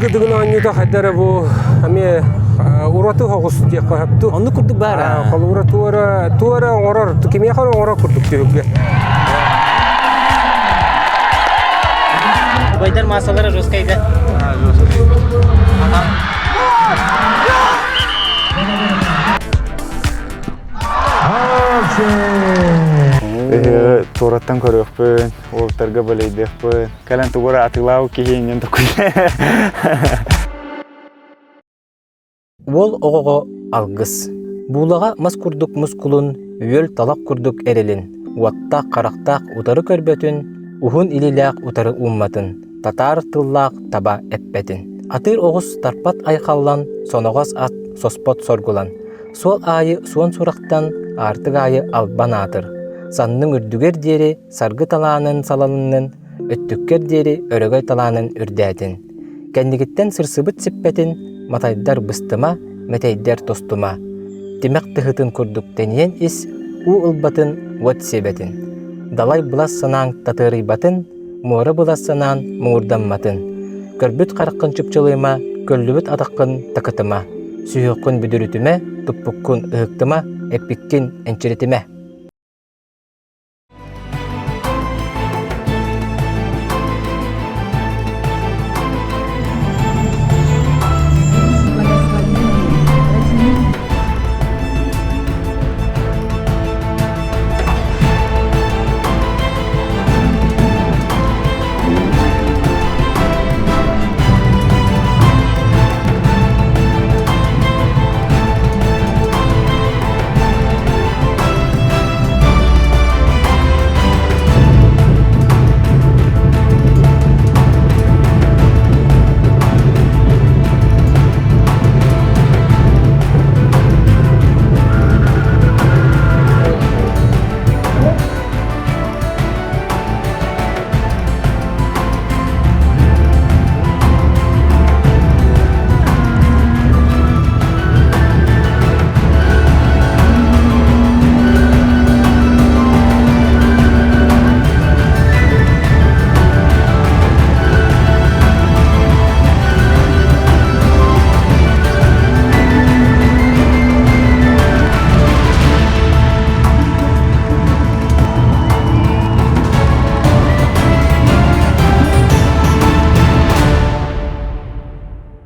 Быйылгы Дыгын оонньуута хайда эрэ бу эмиэ ураты соҕус диэххэ сөп дуу. Оннук курдук баар аа. Холобура туора туора оҥорор, кимиэхэ эрэ оҥорор курдук түһүлгэ. Убайдар маассалара жесткайда. Ыһыаҕы туораттан көрүөхпүн, уолаттарга балейдыахпын. Кэлэн тугу эрэ атыылаабыт киһи иннин токуй. Уол оҕоҕо алгыс. Буулаҕа мас курдук мускулун, үөл талах курдук эрэлин, уоттаах харахтаах утары көрбөтүн, уһун илиилээх утары уумматын, татаар тыллаах таба эппэтин. Атыыр оҕус тарпат айхаллан, соноҕос ат соспот соргулан. Суол аайы суон сурахтан, аартык аайы албан аатыр. Санныҥ үрдүгэр диэри саргы талаанын салалыннын, өттүккэр диэри өрөгөй талаанын үрдээтин. Кэннигиттэн сырсыбыт сиппэтин, матайдар быстыма, мэтэйдэр тостума. Тимэх тыһытын курдук тэнийэн ис, уу ылбатын, уот сиэбэтин. Далай былас санааҥ татыарыйбатын, муора былас санаан муҥурдамматын. Көрбүт хараххын чыпчылыйма, көллүбүт атаххын такытыма. Сүһүөххүн бүдүрүтүмэ, туппуккун ыһыктыма, эппиккин энчиритимэ.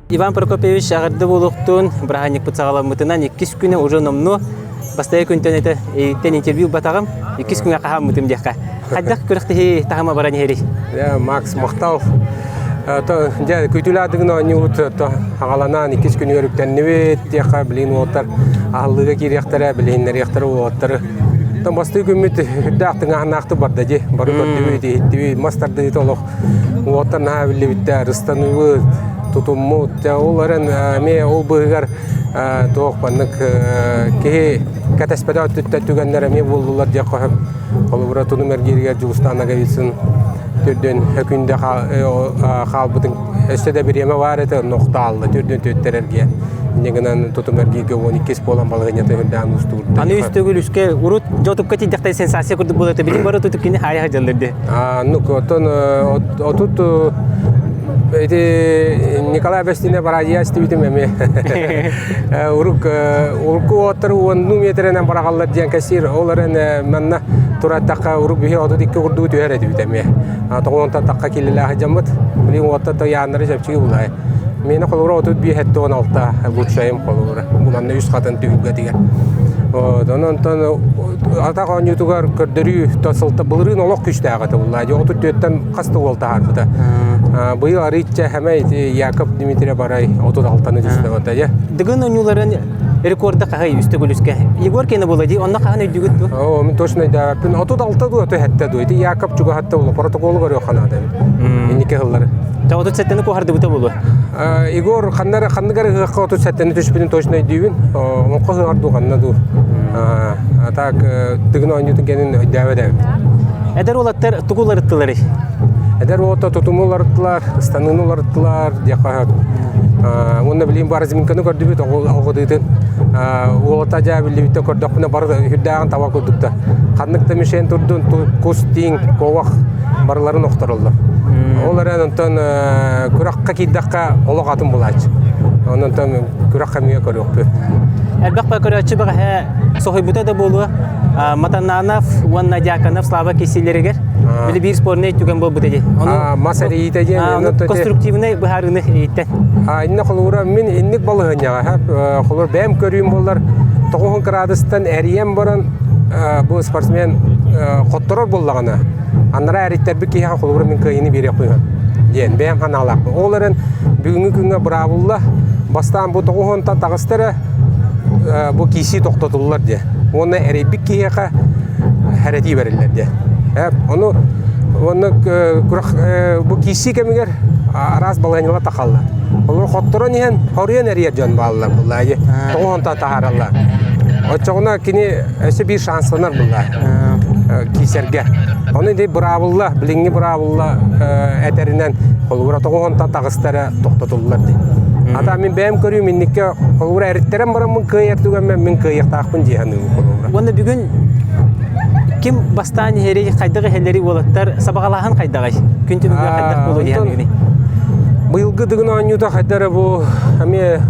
Иван Прокопьевич эҕэрдэ буолуохтун, бырааһынньыкпыт саҕаламмытынан иккис күнэ уже номнуо бастакы күнтэн этэ эйиттэн интервью ылбатаҕым, иккис күҥҥэ хаһааммытым диэххэ. Хайдах күрэхтэһии таһыма баран иһэрий? Макс, махтал. Дьэ, күтүлаадыгын оонньуубут аҕаланаан иккис күнүгэр үктэннибит диэххэ, билигин уолаттар аһыллыыга киириэхтэрэ, билиһиннэриэхтэрэ уолаттары. Оттон бастакы күммүт үрдээх тыҥааһыннаахтык барда дии. Бары көрдүбүт, иһиттибит, мас тардыыта олох уолаттар наһаа биллибиттэр, ыстаныыбыт, тутуммут. Дьэ, ол эрэн эмиэ ол быыһыгар туох маннык киһи кэтэспэтэх өттүттэн түгэннэр эмиэ буоллулар диэххэ сөп. Холобура, тунум эргииригэр Дьулустаан Ноговицын түрдүн өкүндэ хаалбытын өссө да бириэмэ баар этэ, онно охтоалла түрдүн түөттэр эргиэ. Инньэ гынан тутум эргииргэ 12 буолан балаһыанньата үрдээн уустугурда. Аны үс төгүл үскэ урут дьотукка тиийдэхтэн сенсация курдук буолар этэ. Билигин бары тутук кини хаайа сылдьаллар дии. Ну, оттон отут ити Николай Бестине бараадьыйа истибитим эмиэ. Урук урукку уоттары уоннуу миэтэрэнэн бараҕаллар диэн кэсиир. Ол эрэн манна тураттахха урук биһи 32 курдугу түһэр этибит эмиэ. Тоҕуонтан тахха киллэлээх дьаммыт. Билигин уоттар тыйааннары чэпчэки булай. Миэнэ холобура 35 76 лучшайым холобура. Буланна үс хатын түһүлгэтигэр. Онон атах оонньуутугар көрдөрүү сылта былырыын олох күүстээх этэ булла. 34-тэн хас да уол таһаарбыта. Быйыл арыычча хэмэй ити Яков Дмитрий Барай 36-ны түстэ дьэ. Дыгын оонньууларын рекорда хаһый үстэ күлүскэ. Егор кene була дии, онно хаһан өйдүгүт дуу? Оо, мин точно өйдөөбөппүн. 36 дуу, 37 дуу. Ити Яков чугаһатта була. Протоколу көрүөх ханаада. Инники сыллары. Та 37-ни куоһардыбыта буолуо. Егор ханнары ханныгар ыһыахха 37-ни түспүтүн точно өйдүүбүн. Оҥхо ыһыаҕар дуу ханна дуу. А так Дыгын оонньуутун кэнин өйдөөбөт эбит. Эдэр уолаттар тугу уларыттыларый? Эдэр уолаттар тутуму уларыттылар, ыстаныыны уларыттылар диэххэ сөп. Уонна билигин бу разминканы көрдүбүт оҕодыытын. Уолаттар дьаа биллибиттэн көрдөхпүнэ бары үрдээҕин таба курдуктар. Ханнык да мишень турдун, кус, тииҥ, ковах барыларын охтороллор. Ол эрэн онтон күрэххэ киирдэххэ олох атын булааччы. Онон күрэххэ эмиэ көрүөхпүт. Элбэх көрөөччү бэҕэһээ соһуйбута да буолуо. Матананов уонна Дьяконов Слава киирсиилэригэр били биир спорный түгэн буолбут ди. Ону мас эрийиитэ диэн конструктивный быһаарыыны ииттэн. Инне холуура мин инник балыһынньаҕа холуур бэйэм көрүүм буоллар 90 кыраадыстан эрийэн баран бу спортсмен хотторор буоллаҕына анараа эриттэрбит киһиэхэ холобура мин кыайыыны биэриэхпин диэн бэйэм санаалаахпын. Ол эрэн бүгүҥҥү күҥҥэ быраабылла бастаан бу 90-тан таҕыста эрэ бу киисии тохтотуллар диye. Уонна эрэйбит киһиэхэ хэрэтии бэриллэр диye. Ону уонна бу киисии кэмигэр араас балаһыанньалар тахаллар. Олор хотторон иһэн хоруйан эрийэр дьон бааллар буллаа дии. 90-тан таһаараллар. Оччоҕуна кини өссө биир шансланар буллаа киисэргэ. Ону ити быраабылла, билиҥҥи быраабылла этэринэн холобура 90-тан таҕыста эрэ тохтотуллар дии. Ата мин бэйэм көрүүм инникке холобура эриттэрэн бараммын кыайар түгэммэр мин кыайыахтаахпын дии саныыбын холобура. Уонна бүгүн ким бастаан иһэрий, хайдах иһэллэрий уолаттар сабаҕалааһын хайдаҕай? Күн түмүгэ хайдах буолуо дии саныыгыный? Быйылгы Дыгын оонньуута хайда эрэ бу эмиэ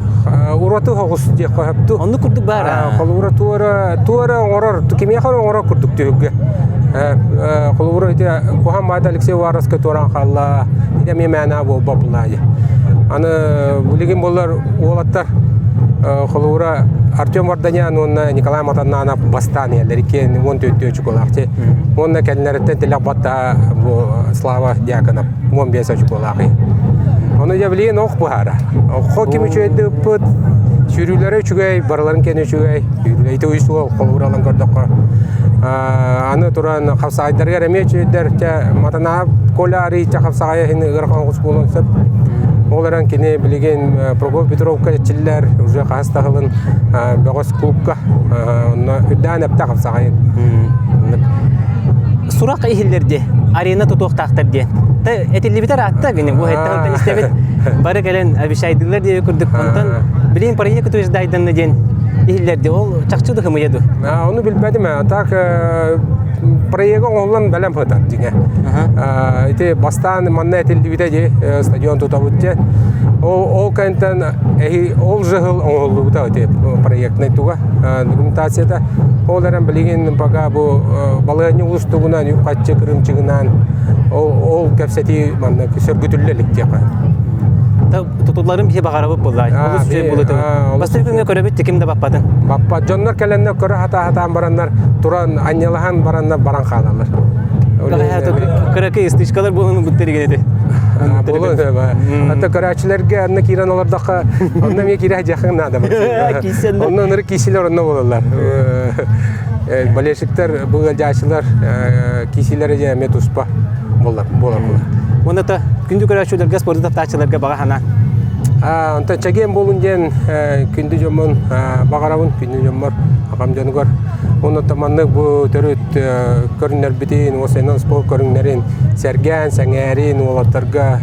ураты соҕус диэххэ сөп Оннук курдук баар. Холобура туора туора оҥорор, кимиэхэ эрэ оҥорор курдук түһүлгэ. Холобура ити Куһаан Баайда Алексей Уваровскай туораан хаалла, ити эмиэ мээнэ буолбат буллаа дии. Аны билигин буоллар уолаттар холобура Артем Варданян уонна Николай Матаннанов бастаан иһэллэр иккиэн 14 очуколаах ти. Уонна кэннилэриттэн тилэх баттаһа бу Слава Дьяконов 15 очуколаах. Ону дьэ билигин ох быһаара. Оххо ким үчүгэйдик ыппыт, сүүрүүлэрэ үчүгэй, барыларын кэнэ үчүгэй. Ити үс уол холобур ылан көрдөххө. Аны туран хапсаҕайдарыгар эмиэ үчүгэйдэр. Чэ Матанаап Коля арыйча хапсаҕайа иһин ыарахан оҕус буолуон сөп. Ол эрэн кини билигин Прокоп Петровка эрчиллэр, уже хаһыс да сылын бөҕөс клубка. Онно үрдээн эптэ хапсаҕайын. Сурах иһиллэр дии, арена тутуохтаахтар диэн. Этиллибитэ ыраатта гини, бу хэттэн истэбит. Бары кэлэн обещайдыылар диэби курдук. Онтон билигин проект утверждайданна диэн иһиллэр дии. Ол чахчы да хымыйа ду. Ону билбэтим. Так проекты оҥоһуллан бэлэм сытар дьиҥэ. Ити бастаан манна этиллибитэ дии, стадион тутабыт диэн. Ол кэнтэн ол жыһыл оҥоһуллубута ити проектнай туга документацията. Ол эрэн билигин пока бу балыанньа уустугунан, үп-харчы кырыымчыгынан ол кэпсэтии манна сөргүтүллэ илик диэххэ. Тутулларын биһи баҕарабыт буоллаа. Олус үчүгэй буолуо этэ. Бастакы күҥҥэ көрөбүт ким да баппатын. Баппат. Дьоннор кэлэннэр көрө хатаа-хатаан бараннар, туран анньалаһан бараннар баран хаалаллар. Кыракый ыстычкалар буолан ылбыттар ити. Буолуо Ата көрөөччүлэргэ анна киирэн олордоххо, онно эмиэ киирэ сылдьыаххын наада. Онно ынырык киисилэр онно буолаллар. Болельщиктар, бу ыалдьааччылар киисилэрэ дьэ эмиэ туспа буолар буолар. Уонна та күндү көрөөччүлэргэ, спорду таптааччыларга баҕа санаа. Онтон чэгиэн буолун диэн күндү дьоммун баҕарабын, күндү дьоммор, аҕам дьонугар. Уонна маннык бу төрүт көрүҥнэрбитин, уопсайынан спорт көрүҥнэрин сэргээн, сэҥээрин уолаттарга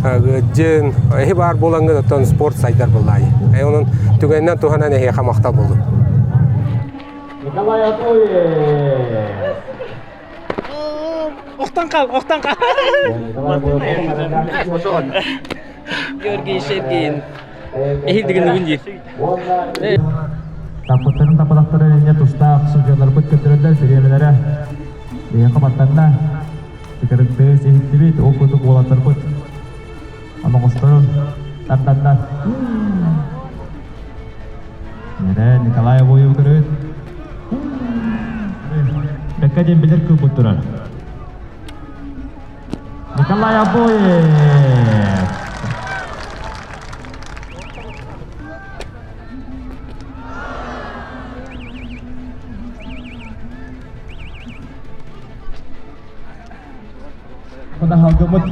ыалдьын, эһи баар буолаҥҥыт оттон спорт сайдар буоллаайы. Онон түгэнинэн туһанан эһиэхэ махтал буоллун. Николай Атоев! Охтон кал, охтон кал. Георгий Шергин. Эһилдигин дии. Таппыттарын таппатахтара инньэ тустаах судьяларбыт көрдөрөллөр бириэмэлэрэ биһиэхэ баттанна. Тыкырыктыы иһиттибит, ол курдук уолаттарбыт оноҕосторун тарданнар. Эрэ Николай Обоев көрөбүт. Бэккэ диэн билэр кыылбыт турар. Николай Обоев! Хаһалгымыт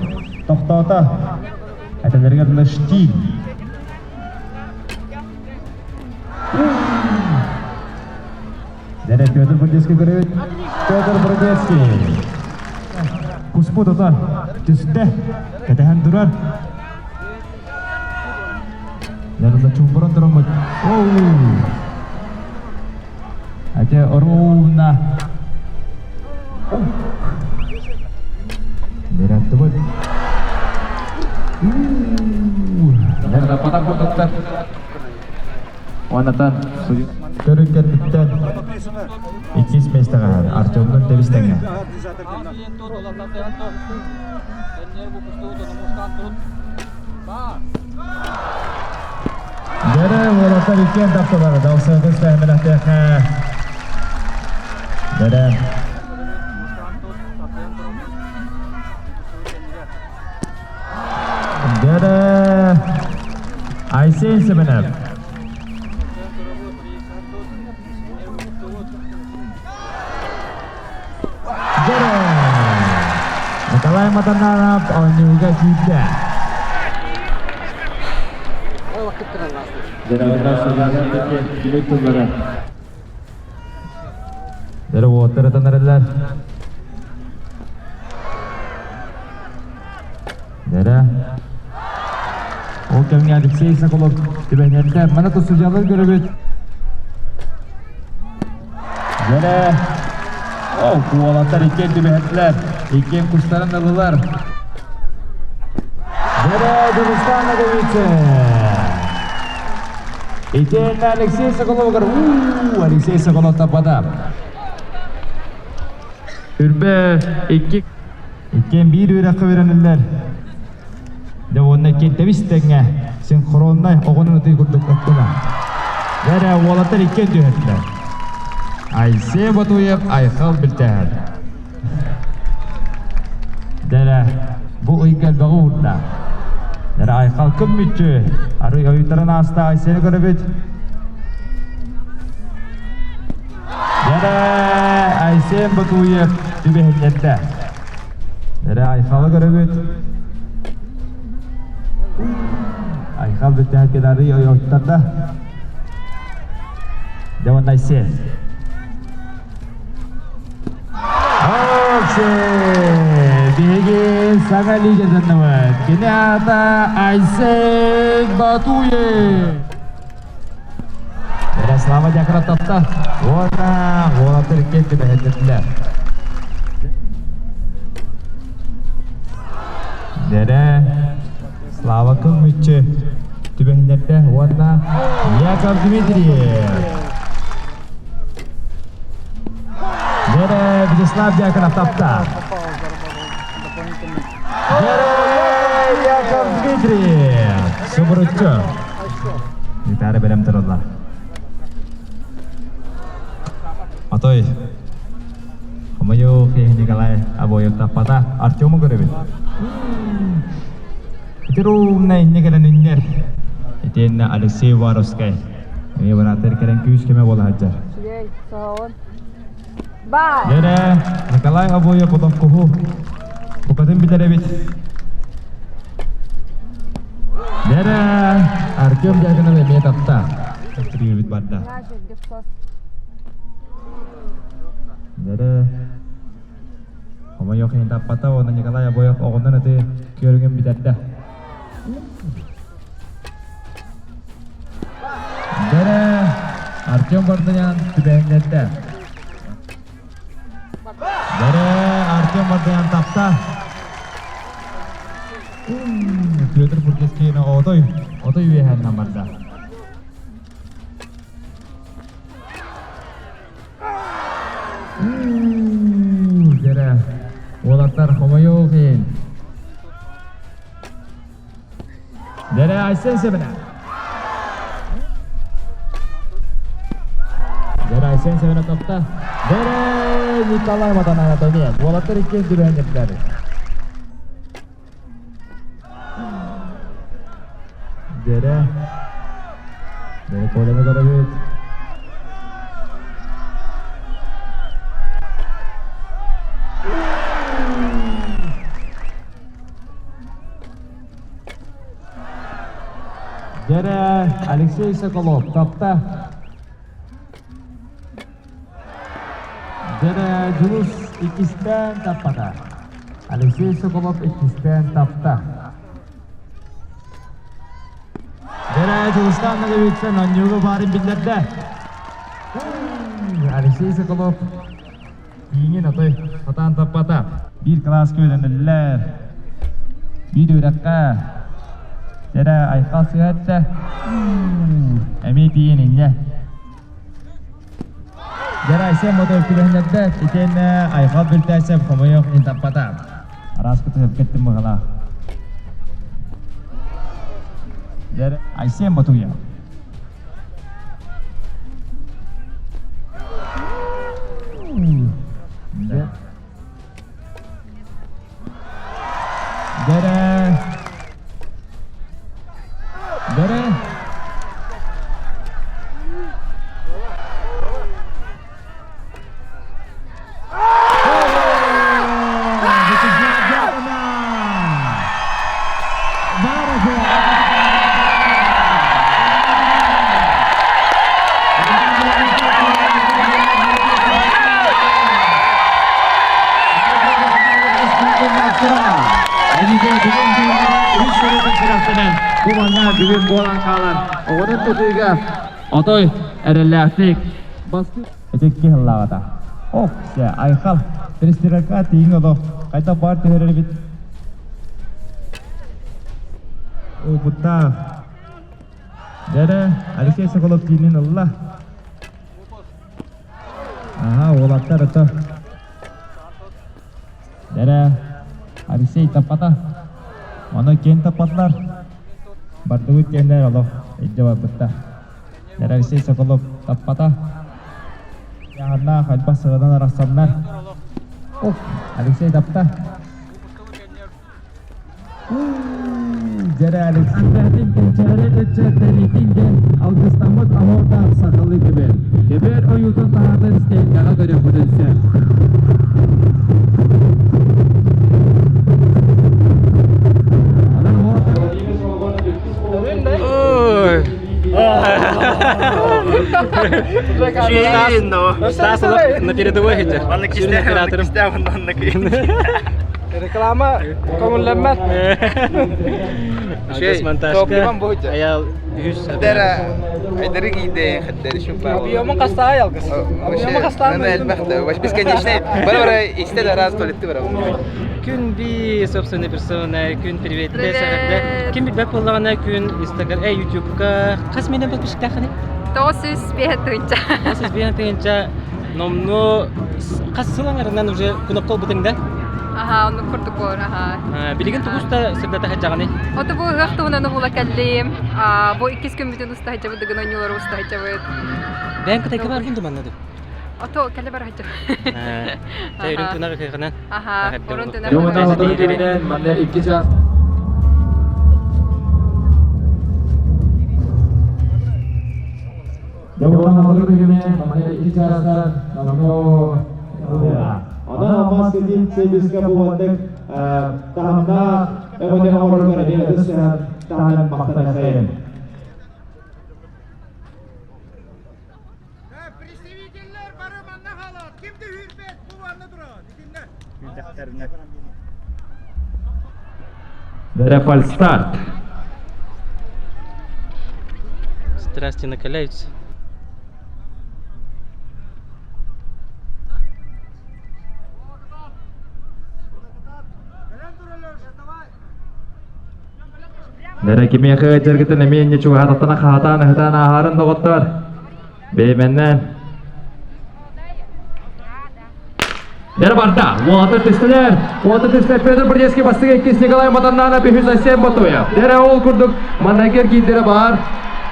тохтоото. Этэлэригэр лыштиин. Дэрэ Петр Бродецкий көрөбүт. Петр Бродецкий. Куспут ото түстэ. Кэтэһэн турар. Ярында чумпуран тураммыт. Оу! Ате ровно. Бераттыбыт. Таппатах курдуктар. Уоннатан көрүн кэнниттэн иккис миэстэҕэ Артемнун тэбис тэҥэ. Дьэрэ уолаттар иккиэн тапталар далсыгыс бэһэмэлэхтиэхэ. Дьэрэ. Дьэрэ. Айсен Семенов. Дьэрэ. Николай Матанаров оонньууга киирдэ. Дьэрэ уоттар ытан эрэллэр. Дьэрэ. Ол кэмҥэ Алексей Соколов түбэһиннэрдэ. Маны тусудьалар көрөбүт. Дьэрэ. Ол куолаттар иккиэн түбэһэтилэр. Иккиэн кустарын ылылар. Дьэрэ Дьулустан Наговицын. Итиэннэ Алексей Соколовыгар уу Алексей Соколов таппата. Үрбэ икки иккиэн биир үөрэххэ үөрэнэллэр. Дьэ уонна иккиэн тэбис тэҥҥэ синхроннай оҕону ытыы курдук ыттылар. Дьэ уолаттар иккиэн түһэрдилэр. Айсен Батуев Айхал Билтээһэн. Дьэ бу ыйга элбэҕи уурда. Дьэ Айхал көммүччү арый ойуттарын ааста Айсены көрөбүт. Дьэ Айсен Батуев түбэһиннэрдэ. Эрэ Айхалы көрөбүт. Айхал бүттэһэ арый ойуттарда. Дьэ уонна Айсен. Окси! Биһиги саҥа лидердэннибит. Кини аата Айсен Батуев. Ярослава Дьяконов тапта уонна уолаттар иккиэн түбэһиннэрдилэр. Дэрэ Слава Кылмыччы түбэһиннэрдэ уонна Яков Дмитриев. Дэрэ Вячеслав Дьяконов тапта. Дэрэ Яков Дмитриев. Субуруччу. Гитара бэлэм тураллар. Отой Хомойуох иһин Николай Обоев таппата. Артему көрөбүт. Ити ровно инне кэлэн үннэр. Итиэннэ Алексей Уваровскай. Эмиэ бырааттар кэлэн күүс-көмө буола сылдьар. Үчүгэй, соһоҕун. Бай! Дьэрэ, Николай Обоев олоҥхоһу букатын билэр эбит. Дьэрэ, Артем Дьяконов эмиэ тапта. Триюбит барда. Дьэрэ, хомойуох иһин таппата уонна Николай Обоев оҕоннон аты көрүҥүн бүтэрдэ. Дьэрэ, Артем Варданян түбэһиннэрдэ. Дьэрэ, Артем Варданян тапта. Петр Бургескина отой, отой үөһэннэн барда. Дьэрэ, уолаттар хомойуох иһин. Дьэрэ, Айсен Семенов. Дьэрэ, Айсен Семенов тапта. Дьэрэ, Николай Матананов эмиэ. Уолаттар иккиэн түбэһэн Дьэрэ. Дьэрэ Коляны көрөбүт. Дьэрэ Алексей Соколов тапта. Дьэрэ Дьулус иккистээн таппата. Алексей Соколов иккистээн тапта. Дьэрэ Дьулустаан Ноговицын онньууга баарын биллэрдэ. Алексей Соколов Тииҥин отой сатаан таппата. Биир кылааска үөрэнэллэр. Биир үөрэххэ. Дьэрэ айхал сыһатта. Эмиэ тиийэн инньэ. Дьэрэ Айсен мотор түбэһиннэрдэ итиэннэ Айхал Бүлтээсэп хомойуох иһин таппата. Араас кытыһып кэттим быһалаах. Дьэрэ Айсен Ботуев. Дэрэ. Дэрэ. Бу манна бүгүн буолан хаалан оҕонун тутууга отой эрэллээхтик Ити сыллааҕыта. Ох, сэ, айхал, перестрелка тииҥ олох, хайдах баар түһэрэр эбит. Опыттаах. Дьэрэ, Алексей Соколов тиинин ылла. Аха, уолаттар ото. Дьэрэ, Алексей таппата. Ону киэн таппатылар. Бардыбыт диэннэр олох илдьэ барбыттар. Дьэрэ, Алексей Соколов таппата. Яһаннаах элбэх сырадан арахсаннар. Ох, Алексей тапта. Дьэрэ Алексей. Аттаатын кэнчээри ыччат тэриитин диэн алгыстаммыт оһуордаах сахалыы көбүөр. Көбүөр ойуутун таһаатын стендэҕэ көрүөххүтүн сөп. Стас на передовой идет. Оператором. Реклама көҥүллэммэт. Алгыс монтажка. Аял үһүс Айдары кийде хаттары шупа. Объемын хастаай алгыс. Объемын хастаан. Бесконечный. Бара-бара исте да раз туалетте бара. Күн би собственной персоной, күн привет сәрәпте. Ким билбэт буоллаҕына күн Instagram, YouTube'ка хас миллион подписчиктааххыный? 905 тыһыынча. 905 тыһыынча номнуо хас сыл аҥарынан уже кнопка ылбытыҥ да? Аха, оннук курдук буолар, аха. Билигин тугуста сырдата сылдьаҕыный? Ото бу ыһыах туһунан уһула кэллим. Бу иккис күммүтүн уста сылдьабыт, дыгын оонньуулары уста сылдьабыт. Бэйэҥ Кытайга баргын думанна ду? Ото кэлэ бара сылдьабыт. Чэ, үрүҥ тунах ыһыаҕынан. Аха, урун тунах. Манна икки чаас Онон Алмаз Кредит сервиска бу маннык таһымнаах өҥөнү оҥороргор эмиэ ытыс түһэн таһынан махтаныаххайын. Представителлер бары манна хаалаат. Ким да үүрбэт, бу манна турар. Итиннэ. Рефальстарт. Страсти накаляются. Нэрэ кимиэхэ дьаргытын эмиэ инньэ чугаһаатахтана хаһатаан ыһытаан ааһарын доҕоттор. Бэйэмэннэн. Нэрэ барда. Уолаттар түстүлэр. Уолаттар түстүлэр. Петр Бродецкий бастыгы иккис Николай Матаннанов үһүс Асем Ботуев. Нэрэ ол курдук маннайгар киирдэрэ баар.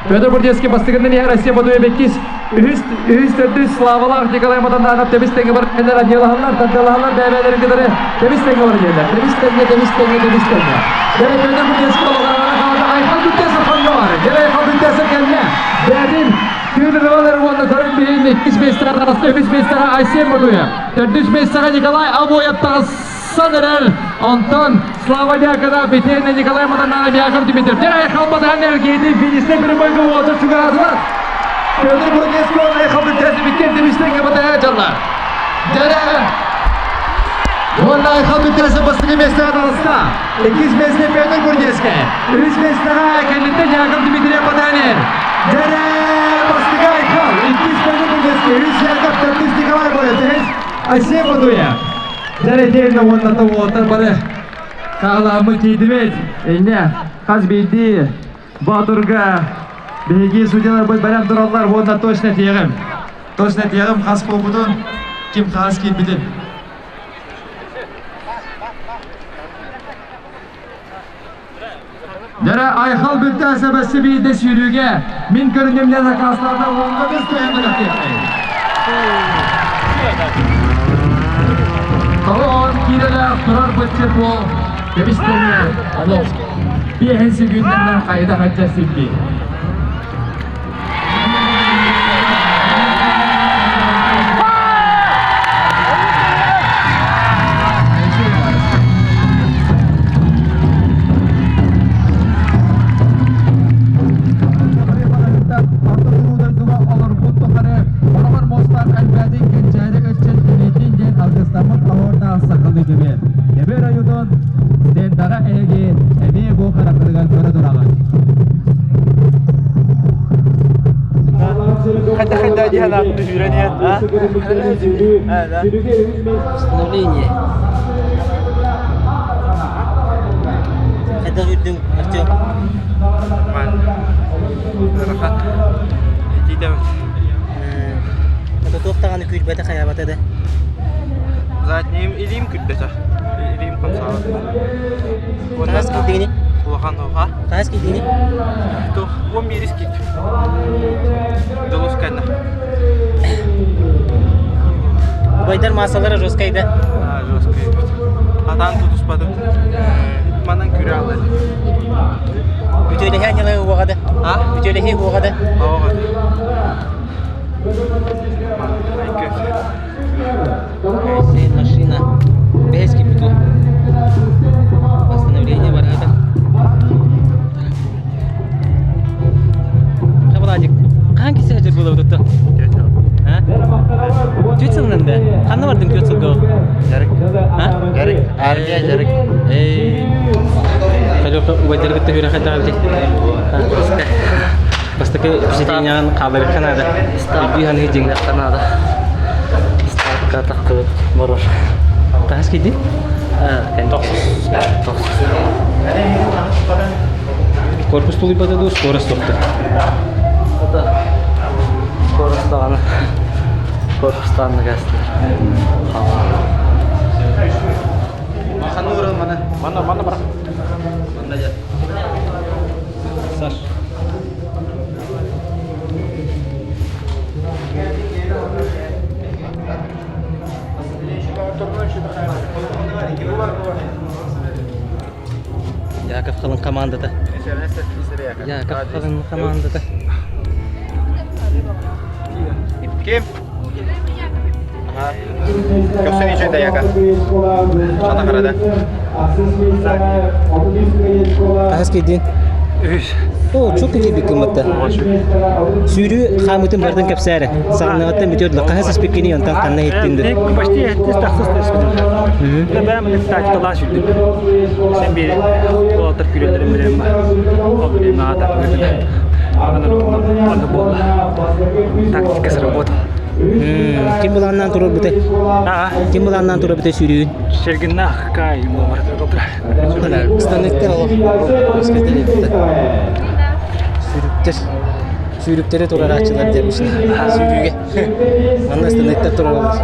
Петр Бродецкий бастыгынан иһэр Асем Ботуев иккис үһүс үһүс төрдүс Славалаах Николай Матаннанов тэбис тэҥҥэ бар кэлэр аньыалаһаллар тардыалаһаллар бэйэ-бэйэлэрин кытары тэбис тэҥҥэ бар диэллэр. Тэбис тэҥҥэ, тэбис тэҥҥэ, тэбис тэҥҥэ. Дэрэ Петр Бродецкий олоҕор хаалта Айхал Бүттээсэп хонноҕор. Дэрэ Айхал Бүттээсэп кэллэ. Бэйэтин Күн Рывалар уонна көрөн биһин иккис миэстэҕэ таҕыста, үһүс миэстэҕэ Айсен Ботуев, төрдүс миэстэҕэ Николай Абоев таҕыссан эрэр. Онтон Слава Дьяконов, итиэннэ Николай Матананов, Яков Дмитриев. Дьэ, Айхал Батахан эргиитин финишнэй прямойга уолча чугаһаатылар. Петр Бургеско Айхал Бүттээсэп иккиэн тимистэҥҥэ батаһа дьаллар. Дьэрэ Уонна Айхал Бүттээсэп бастакы миэстэҕэ таҕыста. Иккис миэстэ Петр Бурдецкай. Үһүс миэстэҕэ кэнниттэн Яков Дмитриев Батанин. Дьэрэ бастакы Айхал, иккис Петр Бурдецкай, үһүс Яков, төрдүс Николай Боев, үһүс Айсен Бодуев. Дьэрэ диэннэ уонна уолаттар бары хаалааммыт тиийдибит. Инньэ. Хас биирдии Боотурга биһиги судьяларбыт бэлэм тураллар уонна точно этиэҕим. Точно этиэҕим хас буолбутун, ким хаас киирбитин. Дьэрэ Айхал бүттэ сэбэсси биирдэ сүүрүүгэ мин көрүнүмнэ заказтарда уонна бис туйан бэлэхтиэхтэй. Тоҕо киирэлээх турар быччыт уол кэбистэҥҥэ олох биэһин сүгүннэннэн хайда хадьа сирдии. Олорбут тухары хороҕор муостаах элбээтин кэнчээри ыччат илиитин диэн алгыстаммыт оһуордаах сахалыы көбүөр. Көбүөр ойуутун стендаҕа эһиги эмиэ бу харахтарыгар көрө тураҕыт. Хайда хайда диэн аатын түһүүрэн иһэн. Восстановление. Хайдах үрдүҥ, Артем? Ман ыарахан. Итиитэбит. Это туох даҕаны күүрбэтэ хайаабата да? Задним илиим күрбэтэ. Илиим хамсаабат. Хаһыс киирдигини? Улахан оха. Хаһыс киирдигини? Туох, 11 киирдим. Дулус кэннэ. Убайдар маассалара жесткай да? А, жесткай. Атаан тутуспатым. Манан күрэ алар. Үтүөлэһи аньалыы уоҕа да? А? Үтүөлэһи уоҕа да? Оҕа. Машина. Бэһис кипиту. Восстановление барата. Владик, хаһан кисе сылдьар буолабыт оттон? А? Түөрт сылынан да? Ханна бардың түөрт сылга? Жарык. А? Жарык. Армия жарык. Халюха убайдары кытта хүрэ хайдах эбитий? Бастакы впечатлениеҕын хаалларыахха наада. Өйдүү саныы дьиҥнэххэ наада. Ставка тахтыбыт борор. Хаһыс киирдиҥ? Тохсус. Тохсус. Корпус тулуйбата дуу, скорость суохту? Это скорость даҕаны. Корпустан кэстилэр. Манна, манна бар. Манна дьэ. Саш. Яков Халын командата. Яков Халын командата. Ким? Көхсүн ичөйдө яка. Хата харада. Хаһыс киирдин? Үс. О, чук киирбит кыммытта. Сүүрүү хаамытын бардын кэпсээрэ. Саҕаныаҕыттан бүтүөр дылы хаһыс испиккини онтон ханна иһиттин дыр. Почти эттис тахсыс түспүтүм. Бэм тактикалаан сүүрдүм. Сен биир уолаттар күүрэллэрин билэн ба. Ол билэн аата Аны буолла. Тактика сработала. Ким былааннаан турар Ким былааннаан турар бүтэй сүүрүүн? Сергиннаах Кай Станыктар олох Сүүрүктэр сүүрүктэри турарааччылар диэбишин сүүрүүгэ манна станыктар тураллар.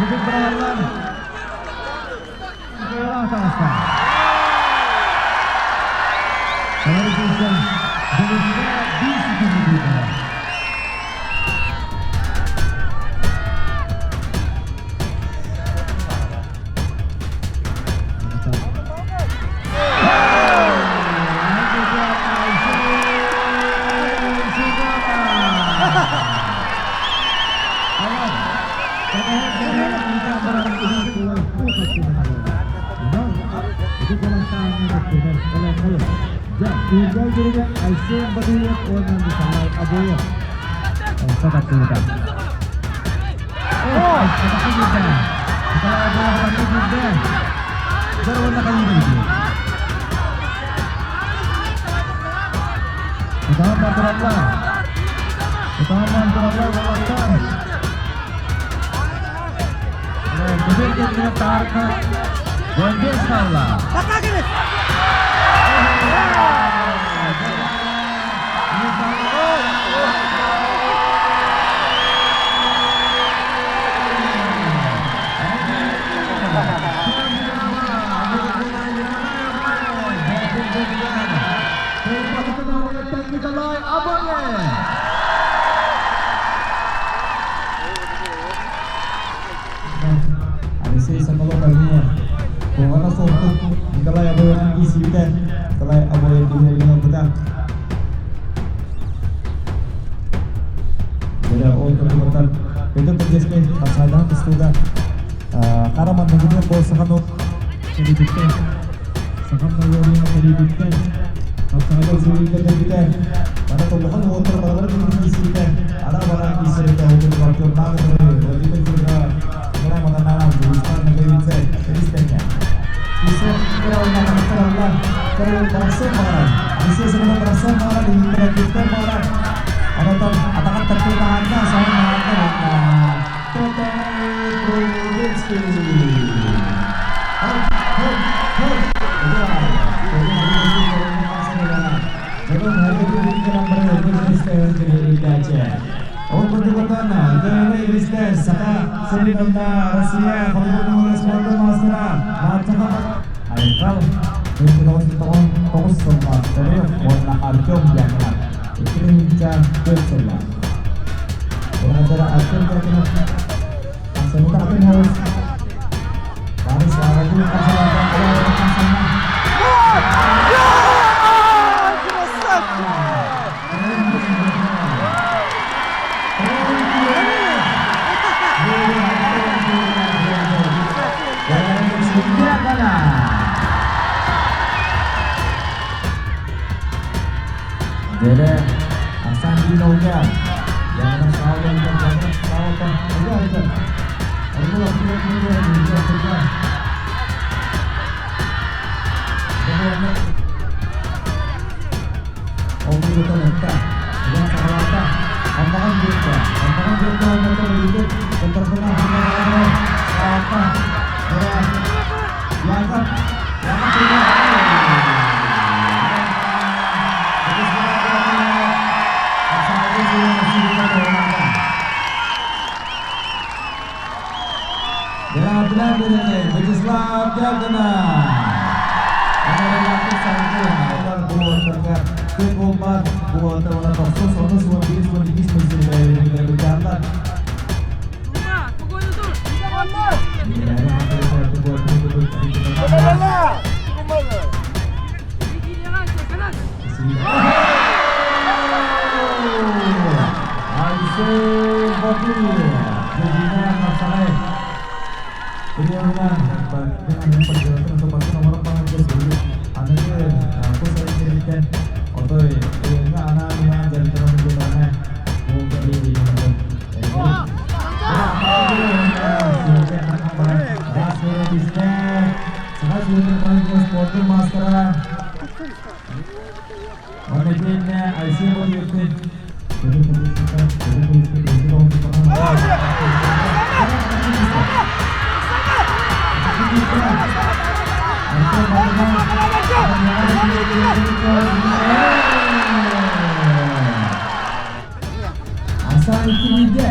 Бүтүн быраҕаллар. Кыайыылаах таҕыста. Товарищ Дьулуска биир ситиһии күүтэрэ. Айсен Батыев уонна Николай Обоев. Онто таттыбыта. Николай Абаев! Алексей Соколов эмиэ куһаҕана суохтук Николай Обоевтан киирсибитэ. Николай Обоев биһирэбилин ылбыта. Дьэ, ол курдуктан Петр Поддержкай хапсаайдаан тустууга хара манныгынан бу саханы кэлиититтэн сахам норуотун кэлиититтэн хапсаҕайдар сүүрүүтэ кэлбитэ. Мана толлохон уолаттар барыларын киирсибитэ. Ана бара киирсэритэ ол курдук Артем Наготовы, Владимир Федоров, Грамотанан Дьулустан Ноговица Кристенне. Киирсэр кыра барахсан баҕарар. Алексей Семенов барахсан баҕарар, илиитин баҕарар. Онотон атаҕын тартыы таһаарда, саҥа таһаарда уонна Тотай Прудецкий. Хоп, хоп, хоп. Ол курдугутан Галина Саха сирин Россия холбонугар спордун маастара Айхал 1999 сыллаах төрүөх уонна Артем Дьяконов 2004 сыллаах. Уонна Артем Дьяконов Ахсаныта атын хаус Бары Слава Dere Асан Динауга Вячеслав Дягонов. Айсен Батыев, Асан Кимиде.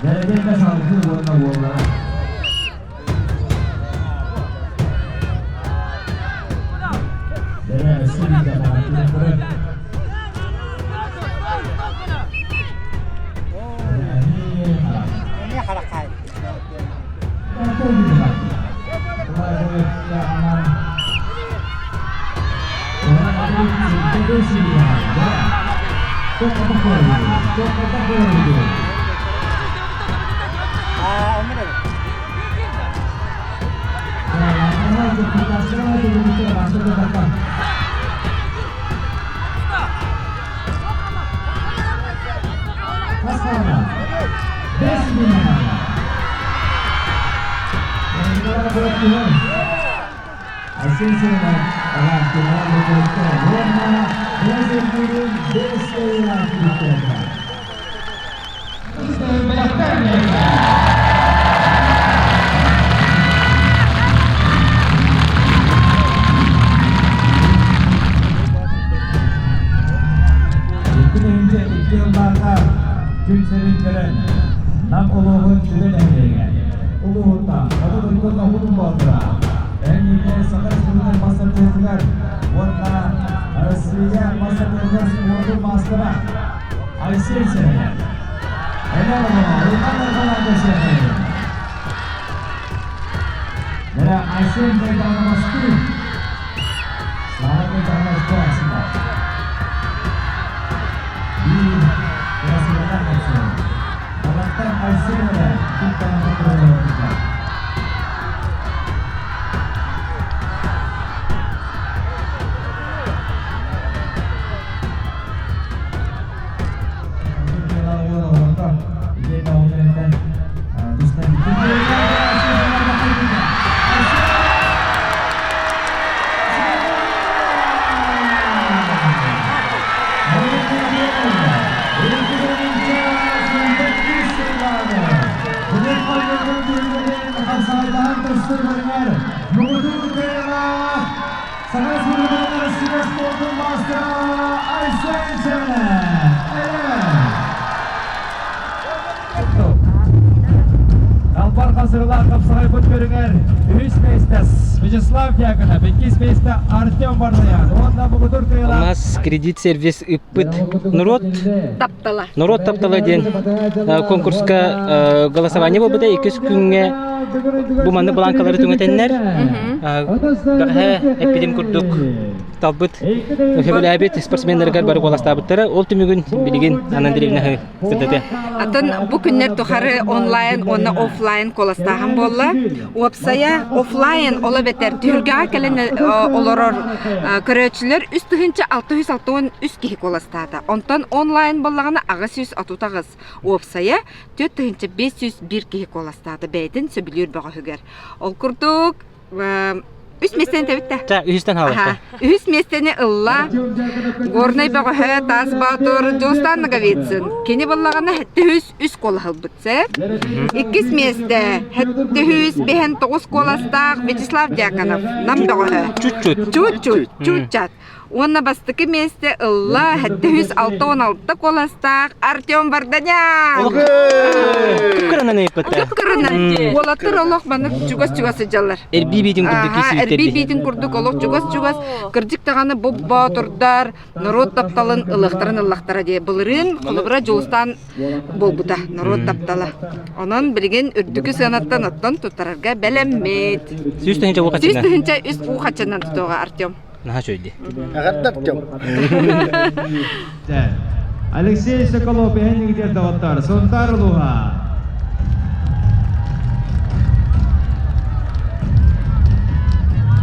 Бэрэбиэркэ салгыы уонна уоллара. Бэрэ өссө биирдэ баҕатыйан көрөр. Күн сирин көрөн, Нам улууһун сүрүн нэһилиэгэ, улууһуттан хоту дойду ноһуун боотура, Эн Саха Республикатын мастер уонна Россия мастер спордун маастара Айсен Сергеев. Айсен Дайдановский. Слава Дайдановский. Албар Хасырлар қапсағай көріңер. Үс миэстэ Вячеслав Дьяконов, иккис миэстэ Артем Варнаян. Уонна муҥутуур кыайыылаах. Алмаз кредит сервис ыппыт норуот Таптала. Норуот таптала диэн конкурска голосование буолбута иккис күҥҥэ бу маннык бланкалары түҥэтэннэр бэҕэһээ эппитим курдук талбыт сөбүлээбит спортсменнарыгар бары куоластаабыттара ол түмүгүн билигин Анна Андреевна сырдатыа. Атын бу күннэр тухары онлайн уонна офлайн куоластааһын буолла. Уопсайа офлайн ол эбэтэр түһүлгэҕэ кэлэн олорор көрөөччүлэр 3663 киһи куоластаата. Онтон онлайн буоллаҕына 838. Уопсайа 4501 киһи куоластаата бэйэтин сөбүлүүр бөҕөһүгэр. Ол курдук үс миэстэни тэбиттэ. Та үһүстэн хаалбыта. Үһүс миэстэни ылла Горнай бөҕөһө Таас Боотур Дьулустаан Ноговицын. Кини буллаҕына сэттэ үс куолаһылбыт сөп. Иккис миэстэ сэттэ биһэн тоҕус куоластаах Вячеслав Дьяконов Нам бөҕөһө. Чуть-чуть. Чуть-чуть. Чуть-чат. Уонна бастакы миэстэ ылла 766 куоластаах Артем Варданян! Кып-кыранан ыйыппыттар. Кып-кыранан. Уолаттар олох маннык чугас-чугас сылдьаллар. Эрбии биитин курдук Аха, эрбии биитин курдук олох чугас-чугас. Кырдьык даҕаны бу боотурдар норуот тапталын ылыахтарын ыллахтара дии. Былырыын холобура Дьулустаан буолбута норуот таптала. Онон билигин үрдүкү сыанаттан оттон туттарарга бэлэммит. 100 тыһыынча уу 100 тыһыынча үс уу хаччынан тутуоҕа Артем. Наһаа үчүгэй Эҕэрдэ Артем. Алексей Соколов эһэн доҕоттор Сунтаар улууһа.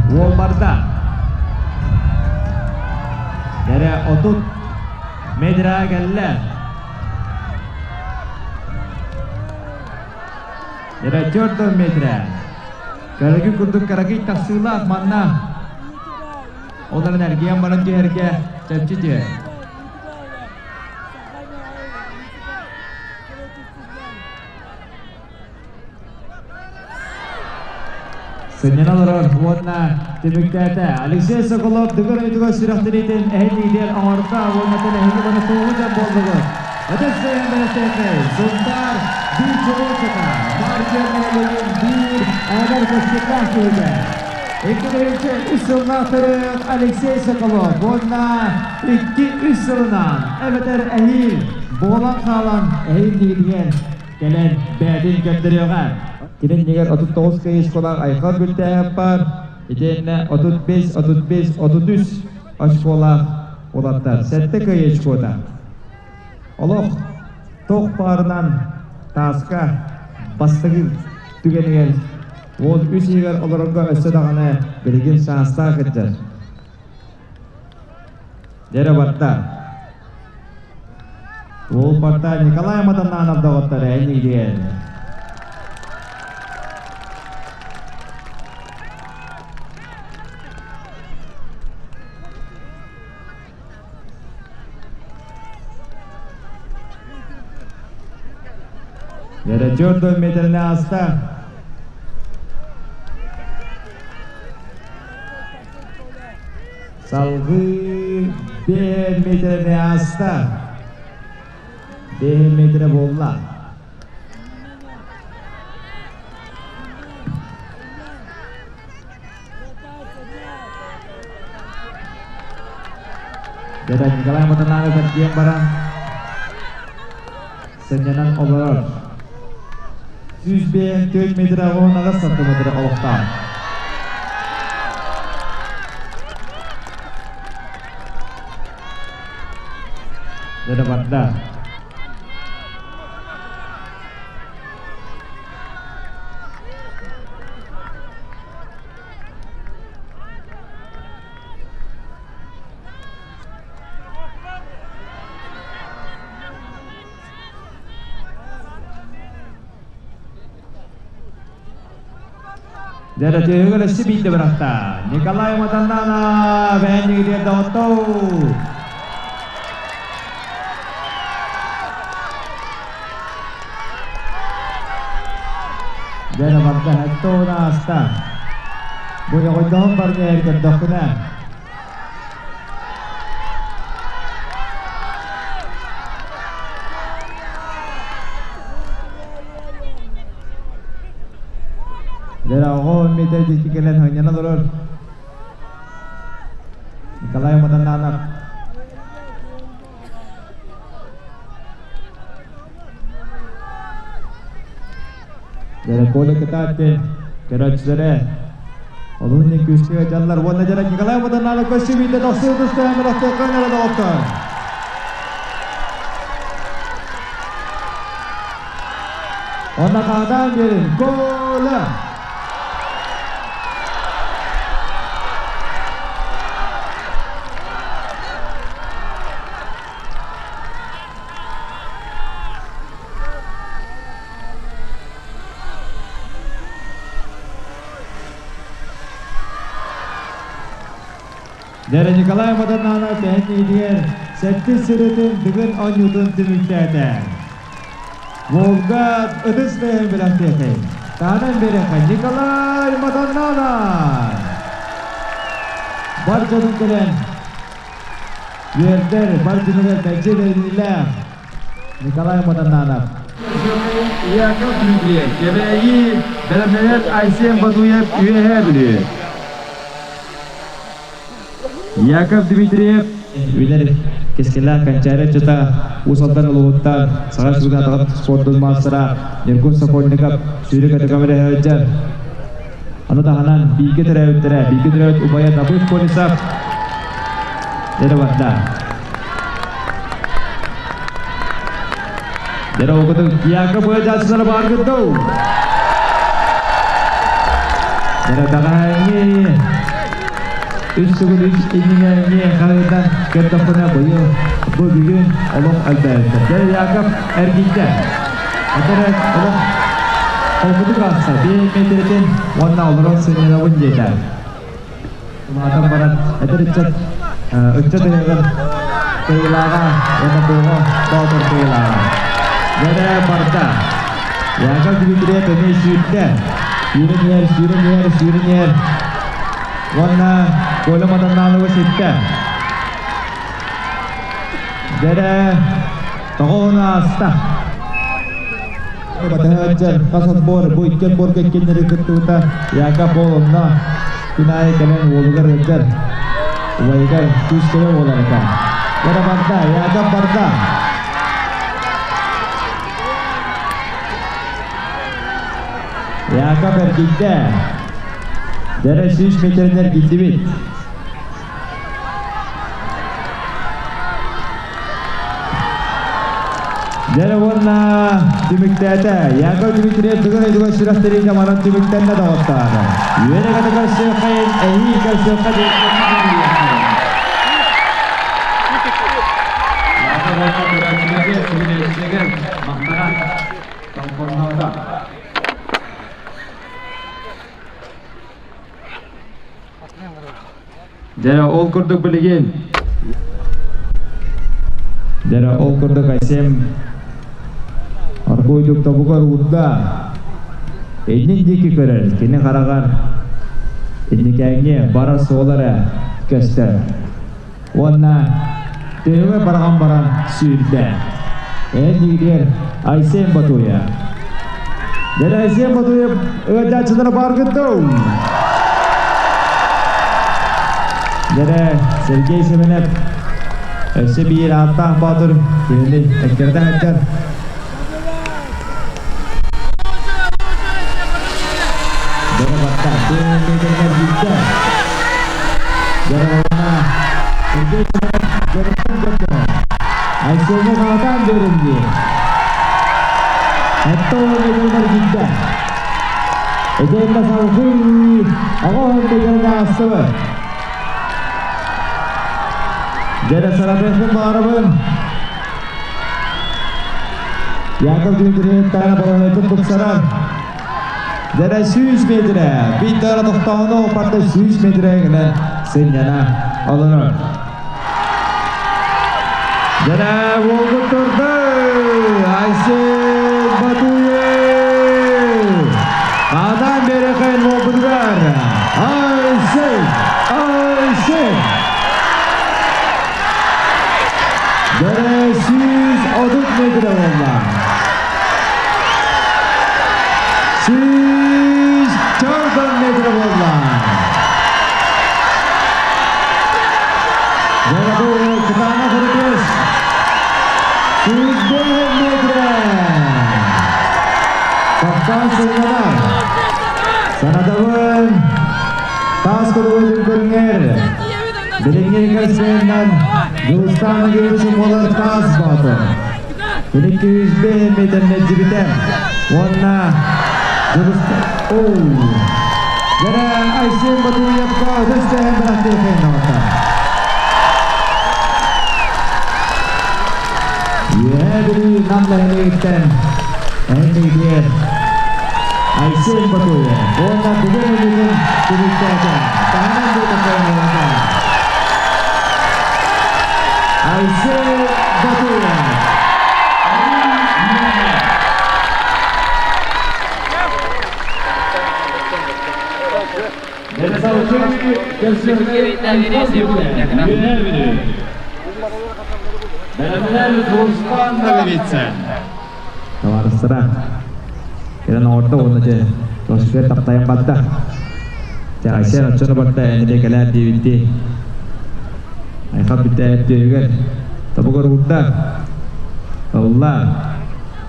Уолбарда. Дэрэ 30 метра кэллэ. Дэрэ 4 метра. Көрөгү курдук карагый тахсыылаах манна. Ол эрэн эргийэн баран түһэргэ чэпчи Сынньана олорор уонна түмүктээтэ. Алексей Соколов Дыгын ыйытыгар сүрэхтэниитин эһин оҥордо уонна тэлэһиги бары туоһу дьон буоллугут. Ытыс сыһын бэлэхтээтэ Сунтаар биир чулуучата, Мартин нэһилиэгин биир эдэр кэскиллээх киһитэ. Икки үс сыллаах төрөөт Алексей Соколов уонна 2-3 сылынан эбэтэр эһиил буолан хаалан эһиил дигитигэр кэлэн бэйэтин көрдөрүөҕэ. Кининнигэр 39 кыайышкалаах Айхал Бүлтээһэп бар, итиэннэ 35, 35, 33 очколаах уолаттар. Сэттэ кыайыы очкота. Олох туох баарынан тааска бастакы түгэнигэр уол үс иһигэр олорорго өссө даҕаны билигин саастаах сылдьар. Дьэрэ барда. Уол барда Николай Матананов доҕоттор эйигин. Дьэрэ 4 метрine аста. Салгыы 5 метрine аста. 5 метре буолла. Дьэ Николай Матананов эргийэн баран сынньанан олорор. 105 метр 18 сантиметр олохтоох. Дьэ барда. Дьэ, түһүгэр өссө биирдэ бырахта. Николай Матаннана бэйэннигитигэр доҕоттоо. Дьэ, барда хэттэ ааста. Бу доҕойдоһон барда көрдөххүнэ. Дьэ, оҕо миэтэ диэки кэлэн ханньана олорор. Николай Матананов. Дьэ, Коля кытааттын, көрөөччүлэрэ. Олуһун күүскэ дьаллар уонна дьэ Николай Матананов көссүбүтэ тахсыы тустаан бырахтыахха эрэ доҕоттор. Онно хаатаан биэрин Коля! Дьэ, Николай Матананов тэһэн сэттис сырытын Дыгын оонньуутун түмүктээтэ. Волга ытыс тыаһын бэлэхтиэхэй. Таанан биэриэххэ Николай Матананов! Бар дьонун кэлэн. Үөрдэр бар дьонугар мэлдьи бэриниилээх Николай Матаннанов. Яков Дмитриев, Кэбээйи, бэлэмнэнэр Айсен Батуев Үөһээ Бүлүү. Яков Дмитриев Үүнэр кэскиллээх Кэнчээри ыччата Уус Алдан улууһуттан Саха Республикатын спордун маастара Ньургун Сокольников сүүрүк өтөкөмөр сылдьар. Аны таһынан бииргэ төрөөбүттэрэ, бииргэ төрөөбүт убайа Давыд Колесов дьэ барда. Дьэ окутун Яков ыадьааччылара бааргыт дуу? Дьэ бэҕэһээҥҥи үс төгүл үс иннинээҥҥи хаһыытан көрдөхпүнэ быйыл бу бүгүн олох элбээбиттэр. Дьэ Яков эргийдэ. Этэрэ олох холкутук ааста. Биир миэтэрэтин уонна олорон сынньанабын диэтэ. Улаатан баран эдэр ыччат ыччат ыһыаҕын кыайыылааҕа уонна Туоҕа Боотур кыайыылааҕа. Дьэ барда. Яков Дмитриев эмиэ сүүрдэ. Сүүрэн иһэр, сүүрэн иһэр, сүүрэн иһэр. Уонна Коля Матаннаановы ситтэ. Дьэрэ тоҕо ааста. Батыһааччар хас отбор бу икки отборга иккиннэри кыттыбыта Яков ол онно күн аайы кэлэн уолугар ыалдьар убайыгар күүс-көмө буолар этэ. Дьэрэ барда, Яков барда. Яков эргийдэ. Дьэрэ 100 метрин эргийдибит. Дьэ уонна түмүктээтэ. Яков Дмитриев бүгүн өйдүгэр сүрэхтэриигэ манан түмүктэннэ доҕоттоор. Үөрэ-көтө көрсүөххэйин, эһиил көрсүөххэ диэн Дьэ, ол курдук билигин Дьэ, ол курдук Айсем оргууйдук тобугар уурда. Иннин диэки көрөр, кини хараҕар инникээҥҥи барар суола эрэ көстөр. Уонна төһөҕө бараҕан баран сүүрдэ. Эн диигэр Айсен Батуев. Дьэ, Айсен Батуев ыалдьааччылара бааргыт дуу? Дьэ, Сергей Семенов өссө биир ааттаах боотур киһини эккирэтэ сылдьар. Дьэ, барда. Биирдэ. Дьэ, Сергей Семенов дьонуттан көрдөрөр. Айсеҥҥа хаатаан биэрин дии. Оттон мегөнөр киирдэ. Эдэннэ салгыы оҕо мегөнө аастыбы. Дьэрэ саратыахпын баҕарабын. Яков Дмитриев таана балаһыатын тупсарар. Дьэрэ 100 метрэ, биир даҕаны тохтооһуну парта 100 метрэ гына сынньана олорор. Дьэрэ уолгут турду! Айсен Батуев! Хаатаан биэрэхэйин уолбутугар! Айсен! Айсен! Дьэрэ 130 метрэ буолла. 140 метрэ буолла. Дьэ, кытаанах ырытыыс. 105 метрэ. Тохтоон сынньанар. Санатабын таас көтөҕүтүн көрүҥэр. Билиҥҥи көрсүөннэн Дьулустаан Агеевич буолар таас боотур. Биликки 105 метр мэлдьибитэ. Уонна Дьулустаан... Оу! Дьэрэ Айсен Батуевка өтөс тэһэн бырахтыахын оҕотор. Үөһээ Бүлүү Нам нэһилиэгиттэн эн Айсен Батуев уонна бүгүн өлүүтүн түмүктээтэ. Таһынан буолбакка Айсен Батуев. Бэлэмнэр Дьулустаан Ноговицын. Табаарыстара, кэлэн оҥордо уонна дьэ Тосугар таптайан барда. Дьэ Айсен оччону барда энэри кэлээр диэбиттии. Айхал бүтэ түөһүгэр тобугар уурда. Ылла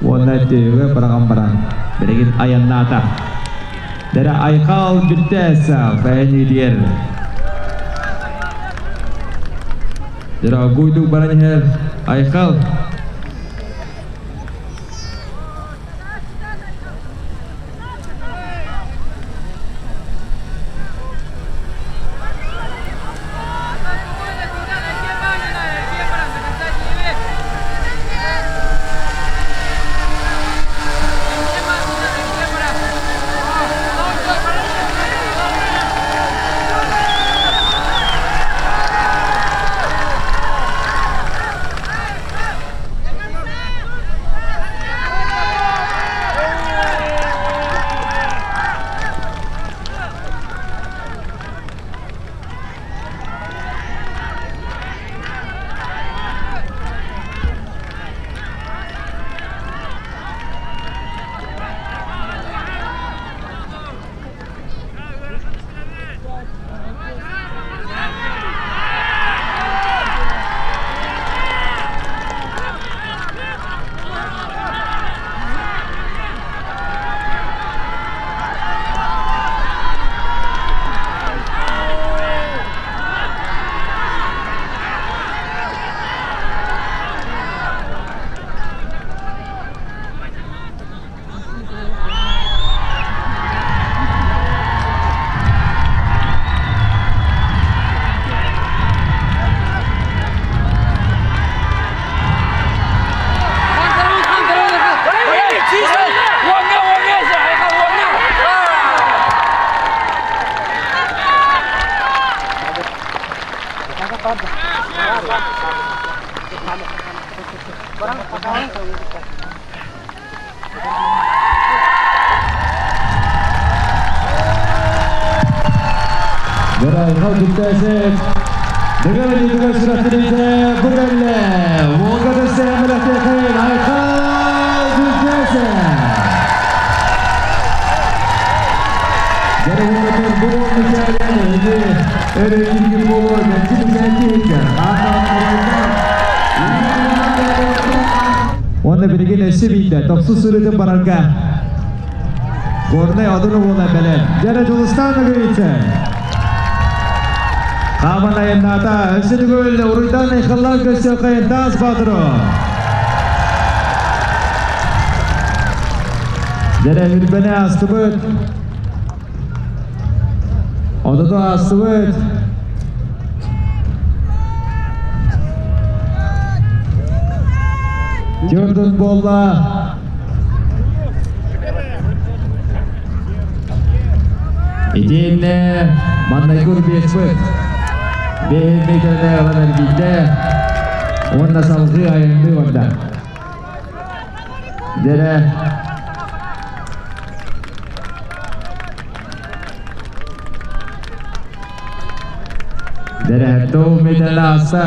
уонна түөһүгэр быраҕан баран билигин айаннаата. Дэрэ Айхал Бүттээсов эниилиэр. Дэрэ гуйдук баран иһэр Айхал. Дөрө Бүттээсев Дөгөр илиитигэр сүрэхтэниитэ бу кэллэ. Волга дэсээн Айхал Бүттээсев. Дөрө бу мичээлэн эһиги өрөйдүгү буолуо мэлдьи мичээлдиһиккэ. Уонна билигин өссө биирдэ тохсус сырыытын барарга Горнай Одуну буола бэлэм. Дьэрэ Дьулустаан Ноговицын. Хааман айаннаата өссө төгүл уруйдаан айхаллаан көрсүөххэйин Таас Баатыру. Дьэрэ Үрбэни аастыбыт. Одоту аастыбыт. Дьөрдүн буолла. Итиэннэ маннайгы урбеспыт бэйэ миэтэрэ ылан эргийдэ уонна салгыы айанныы барда. Дьэрэ Дьэрэ туу миэтэрэ аасса.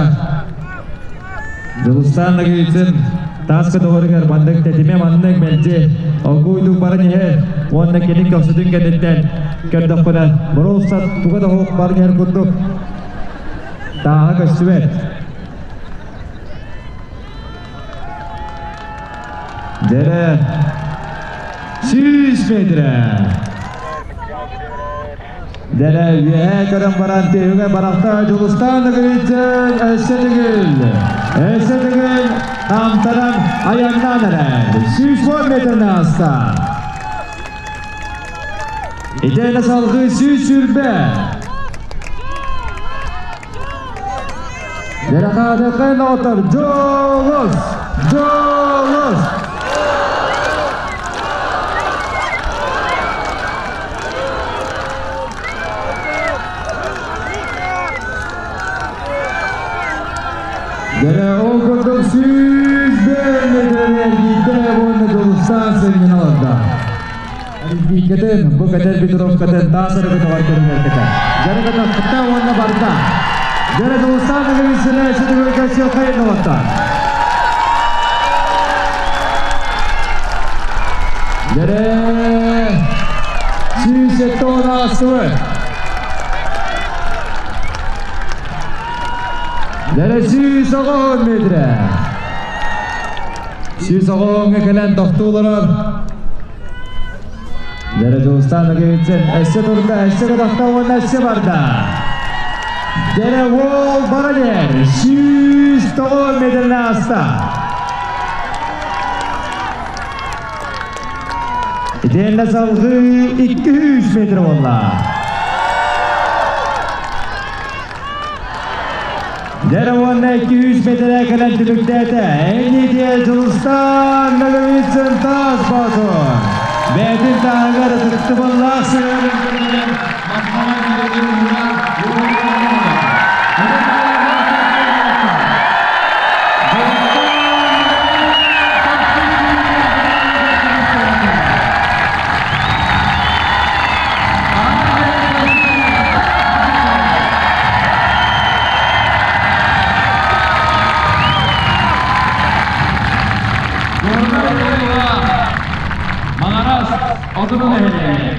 Дьулустаан Ноговицын тааска доҕоругар маннык тэтимэ маннык мэлдьи олгуйдук баран иһэр уонна кини көхсүтүн кэнниттэн көрдөхпүнэ боруоста туга да суох баран иһэр курдук тааһа көстүбэт. Дьэрэ 100 метрэ. Дэрэ үөһээ көрөн баран түһүгэ барахта Дьулустаан Ноговицын өссө төгүл, өссө төгүл хамтанан айаннаан эрэр. 110 метрни ааста. Итиэннэ салгыы 120. Дэрэ оҕотор Дьолус! Дьолус! Дэрэ ол курдук 101 метрэ эргийдэ уонна Дьулустаан сынньана олордо. Эргийгэтин, бу кэтэр Петровкатын таас эрэ көтөҕөр көрүҥэргэтэ. Дьэрэ көтөхтө уонна барда. Дьэрэ Дьулустаан Ноговицына ситигэр көрсүөххэйин олордо. Дэрэ 170 аастыбыт. Дэрэ 190 метрэ. 190-ҥа кэлэн тохтуу олорор. Дэрэ Дьулустаан Ноговицын өссө турда, өссө көтөхтө уонна өссө барда. Дэрэ уол баран иһэр. 109 метрин ааста. Итиэннэ салгыы 200 метр буолла. Дьэ уонна 200 метрэ кэлэн түмүктээтэ. Энники Дьулустаан Ноговицын таас боотур. Бэйэтин таһыгар ытыктыбыллаах сыһыанын көрүнэн махтанан Маҥарас Одуну нэһилиэгэ.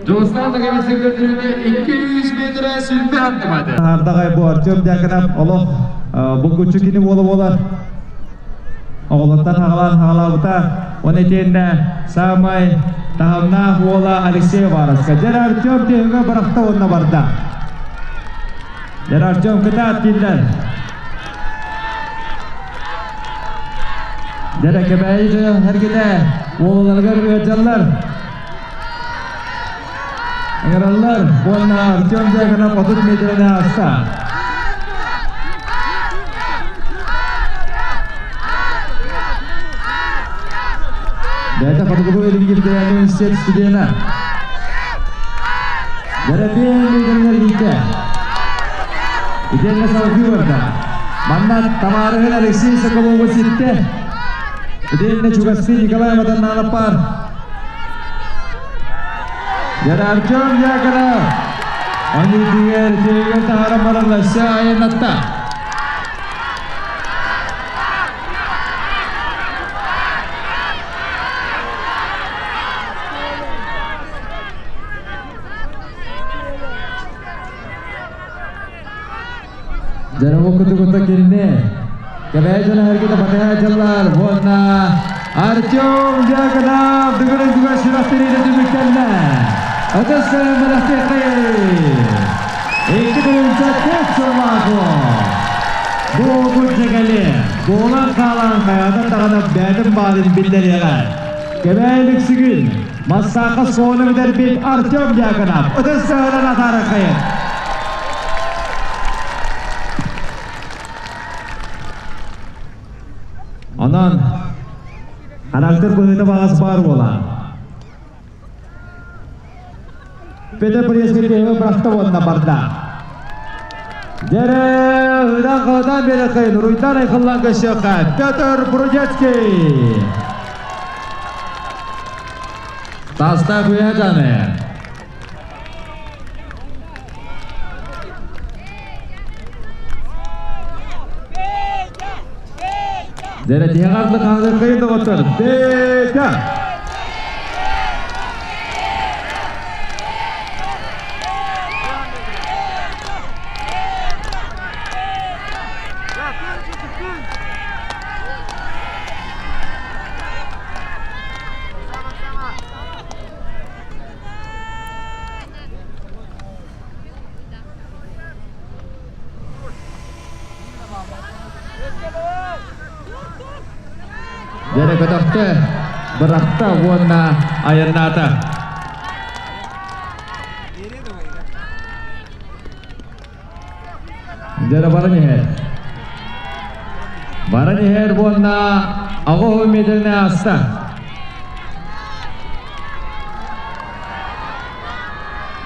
Дьулустаан Ноговицын көрдөрүүтэ 200 метрэ сүрбэ антымады. Аардаҕай бу Артем Дьяконов олох булгуччу кини буола буолар. Оҕолортон хаҕалаан хаҕалаабыта. Оны итиэннэ саамай таһымнаах уола Алексей Уваровска. Дьэр Артем түһүҥэ бырахта уонна барда. Дьэр Артем кытаат дииллэр. Дьэрэ Кэбээйи дьон эргитэ уолаларыгар ыалдьаллар. Ыҥыраллар уонна Артем Дьяконов 30 метрэни ааста. Бэйэтэ Хотугулуу Илиҥҥи федеральнай университет студена. Дьэрэпиэн метринэр иитэ. Итиэннэ салгыы барда. Манна Тамарыһын Алексей Соколову ситтэ. Итиэннэ чугастыы Николай Матаннанов баар. Дьэ Артем Дьяконов Аньыытыгар тиэгэр таһааран баран өссө айаннатта. Дьэ, кутугута кинини Кэбээ дьоно эргитэ батыһа дьыллар уонна Артем Дьяконов бүгүн бүгүн сүрэхтэниитэ түмүктэннэ. Ытыс бэлэхтиэххэйин! 2004 сыллаах Бу куччакали буолан хаалан хайаатар даҕаны бэйэтин баарын биллэриэҕэ. Кэбээ Лүксүгүн Массааха суону бүтэрбит Артем Дьяконов ытыс сыһынан атаарыххайын! Онон характер быһыыта баҕас баар буолан. Петр Пресский тиһигэ бырахта уонна барда. Дьэрэ ыдан-хаһытан биэрэххин, уруйдан айхаллаан көрсүөххэ Петр Брудецкий! Таастаах үөһэ дьааны. Дьэрэ тиһэҕэр хаалыаххайын доҕоттор. Петя! Дьэрэ көтөхтө, бырахта уонна айаннаата. Дьэрэ баран иһэр. Баран иһэр уонна аҕыс метрини ааста.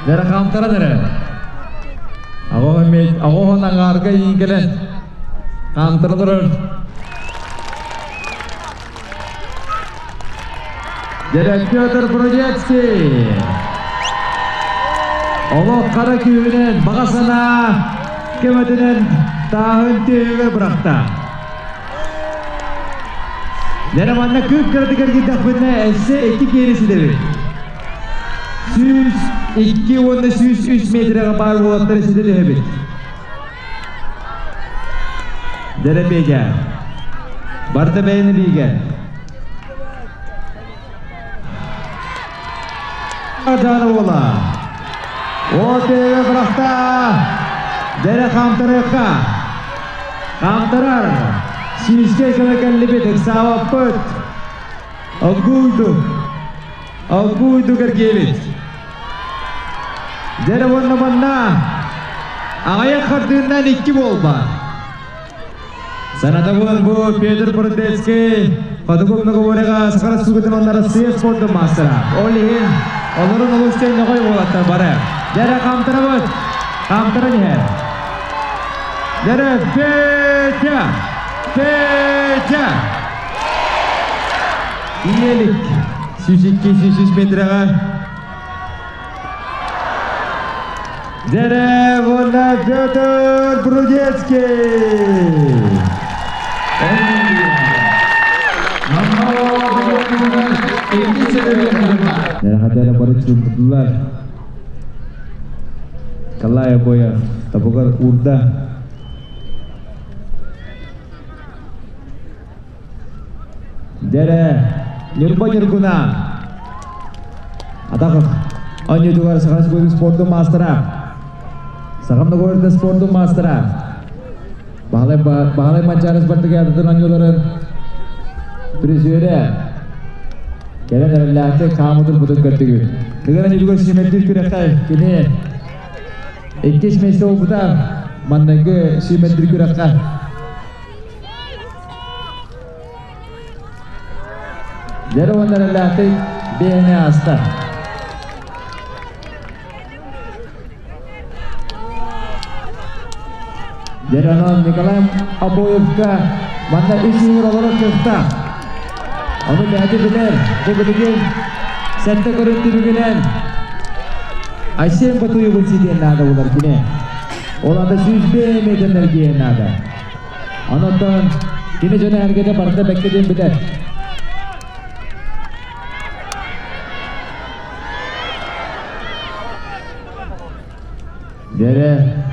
Дьэрэ хаамтаран эрэр. Аҕоһон аҥаарга иин кэлэн хаамтара турар. Дьэрэ Петр Брудецкий. Олох хара күүһүнэн, баҕа санаа көмөтүнэн тааһын түөһүгэр бырахта. Дьэ манна кып-кыратыгар киирдэхпитинэ өссө икки киэри ситэбит. 102 уонна 103 метрэҕэ баар уолаттары ситэ түһэбит. Дэрэпиэкэ. Барыта бэйэни биигэ. Адаана уола. О, бырахта. Дэрэ хаамтарыахха. Хаамтарар. Сүүскэ кэлэ кэллибит, ыксаабаппыт. Оггуйду. Оггуйду кэргиэбит. Дэрэ уонна манна аҕыйах хардыыннан икки буолба. Санатабын бу Петр Бородецкий Хотугу Многобореҕа Саха Республикатын уонна Россия спордун маастара. Ол иһин олорун олус ньоҕой уолаттар бары. Дэрэ хаамтарабыт. Хаамтаран иһэр. Дэрэ Петя! Петя! Иелик 102-103 метрэҕэ Дьэрэ уонна Петр Брудецкий! Хатера бары чуумпутулар. Калая боя табугар урда. Дэрэ, Ньурба Ньургуна. Атахов оонньуутугар Саха Республикатын спордун маастара. Сахам Ногородын спордун маастара. Баһылай Баһылай Манчаарыс Бартыгыятытын оонньууларын призерэ. Кэлэн эрэллээхтик хаамытын бутун көрдүгүт. Тыгын оонньуутугар сүүмэрдиир күрэххэ кини иккис миэстэ буолбута. Манныгы сүүмэрдиир күрэххэ Дьэ уонна эрэллээхтик биэни ааста. Дьэ онон Николай Обоевка манна үс ыҥыр олорор кыахтаах. Ону бэйэтэ билэр. Бу билигин сэттэ көрүн түмүгүнэн Айсен Батуевын ситиэн наада булар кини. Ол ата 105 метрдер наада. Онон кини дьоно эргэтэ барыта бэккэ диэн билэр. Дэрэ.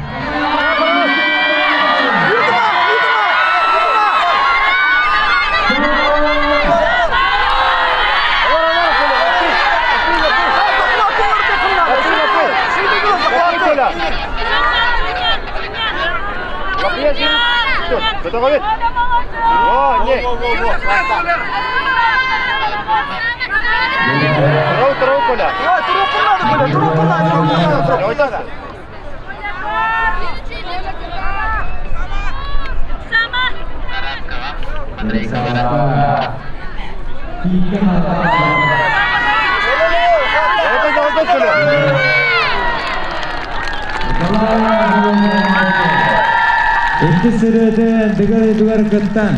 Икки сырыытын дыгар-дыгар кыттан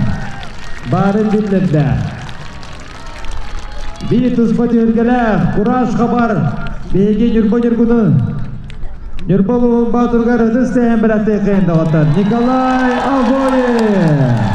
баарын биллэрдэ. Биир туспа түһүлгэлээх кураж хабар биһиги Ньурба Ньургуну Ньурба улууһун Баатургар ытыс тэһэн бэлэхтиэххин доҕоттор Николай Обоев!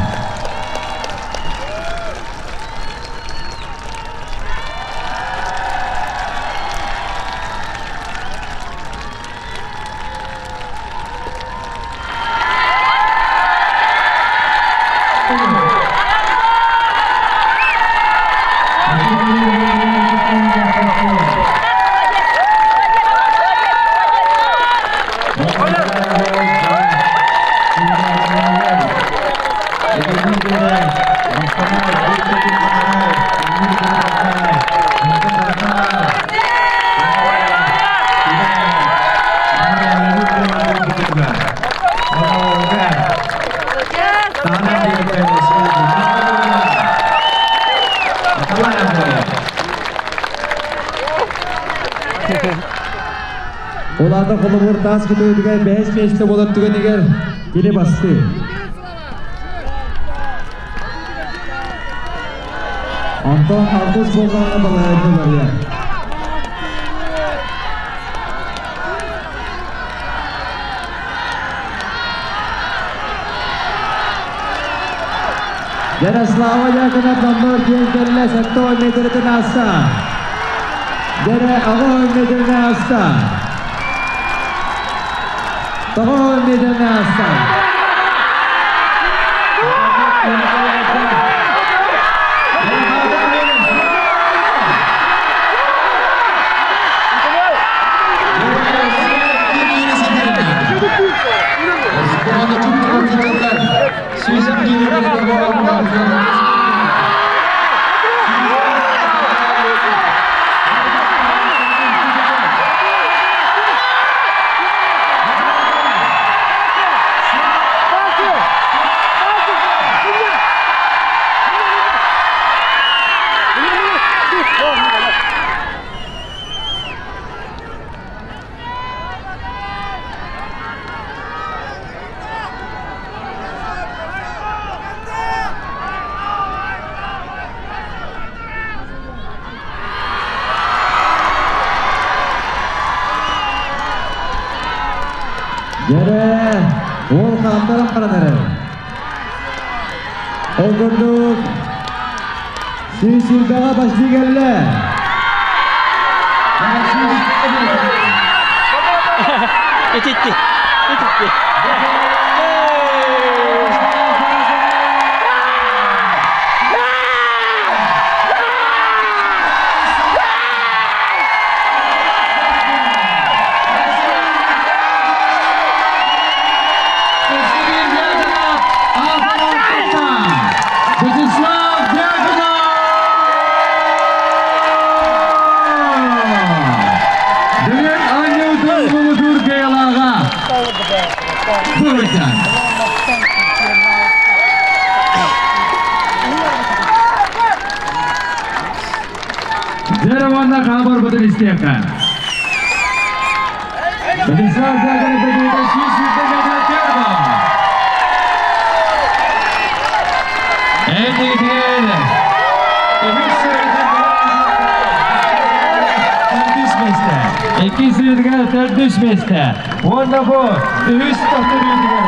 Ол аата холобур таас көтөҕүтүгэр бэһис миэстэ буолар түгэнигэр кини бастыы. Онтон алтыс буоллаҕына балаһыанньа уларыйар. Ярослава Дьяконов номнуо киэн кэллэ 70 метртэн ааста. Дьэрэ 80 метртэн ааста. 90 метртэн ааста. Дьэрэ, уол хаамтаран баран эрэр. Ол курдук, сүүс почти кэллэ. Ититти. Ититти. Вячеслав Дьяконов! Бүгүн оонньуутун муҥутуур кыайыылааҕа Путин. Дьэ уонна хаабарбытын истиэххэ. Вячеслав Дьяконов бэдиитэ 120 метр первого. Эннигитигэр үһүс төрдүс миэстэ, иккис сырыытыгар төрдүс миэстэ уонна бу үһүс тохторүүтүгэр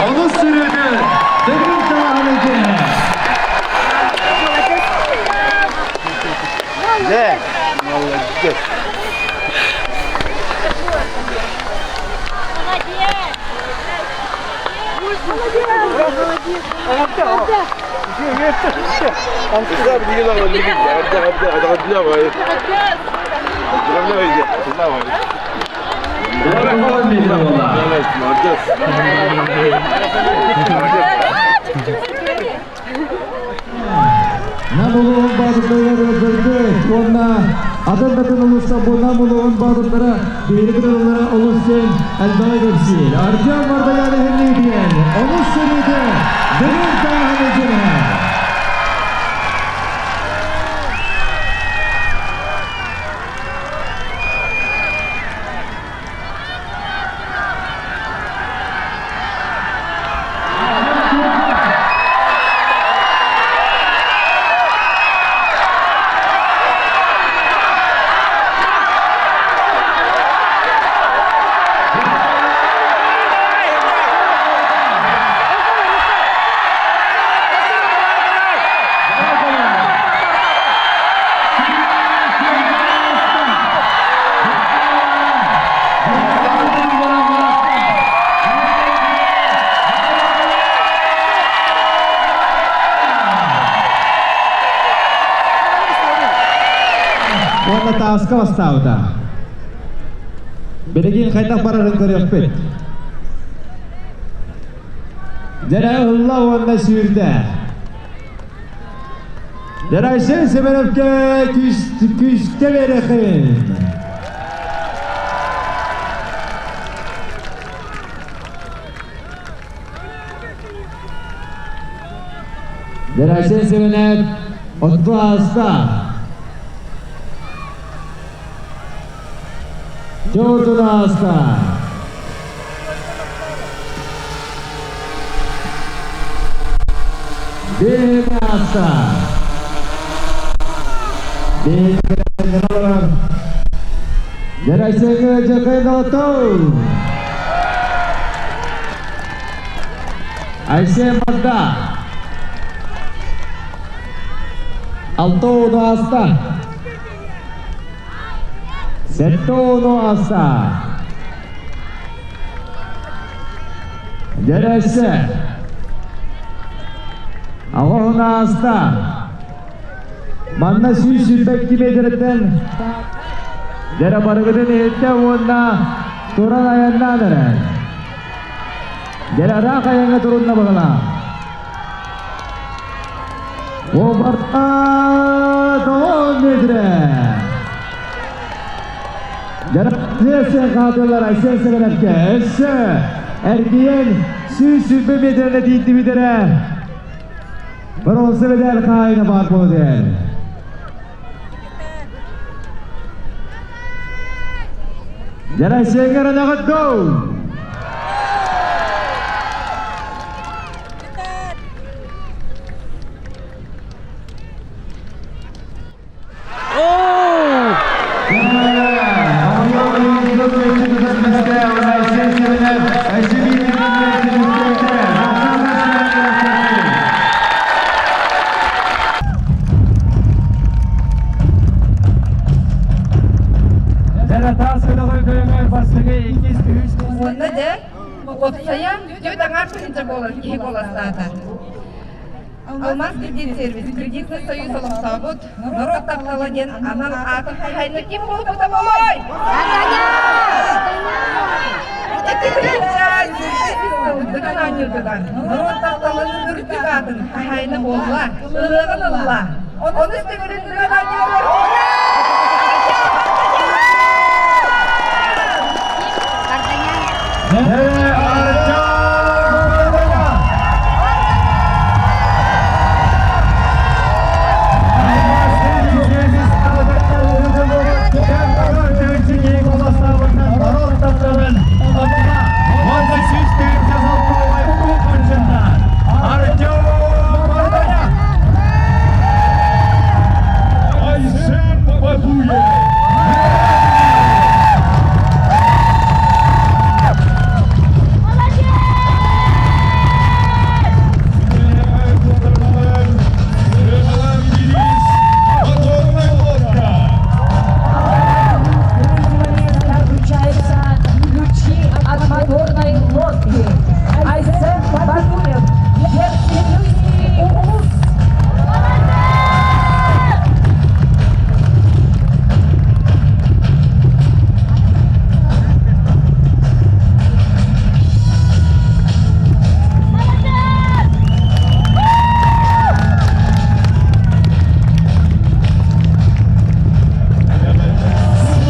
Онус сырыыты төгүл тааһын Да, молодец. Нам улууһун баатырдарыгар ыалдьарбыт уонна атын да атын улуустан бу Нам улууһун баатырдара биһиги кытыллара олус диэн элбэҕи кэпсиир. Артем Мардаян иһинниитигэр олус сырыыты бүгүн тааһын дьиҥэ. Уонна тааска бастаабыта. Билигин хайдах барарын көрүөхпүт. Дьэрэ ылла уонна сүүрдэ. Дьэрэ Семеновка күүскэ берехин. Дьэрэ Семенов оту ааста. Дьоотун ааста. Биэһин ааста. Биэһин Дьэрэ Дьэкэй Долотов. Айсен барда. Алта ааста. Сэттэ ааста. Дьэрэссе. Аҕыһын ааста. Манна 122 метртэн дьэрэ барыгытын иһиттэ уонна туран айаннаан эрэр. Дьэрэ ыраах айаҥҥа турунна быһылаах. Уобарта 9 метрэ. Дьэрэ хаатылар Айсен Северевке өссө эргийэн 120 метрэнэ тиийдибит эрэ. Бронза медаль хаайына баар буолар. Дьэрэ сеҥҥэр анаҕыт go! Уонна дьэ, уопсайа 4,5 тыһыынча буолар киһи куоластаата. Алмаз кредит сервис, кредитный союз олохтообут норуот таптала диэн анал аатын хаһаайына ким буолбута буолуой? Норуот тапталын үрдүк аатын хаһаайына буолла, ылыаҕын ылла. Онус төгүлүн Дыгын оонньуулар Включаются ключи от моторной лодки. Айсен Бадуев, Верхнелюйский улус.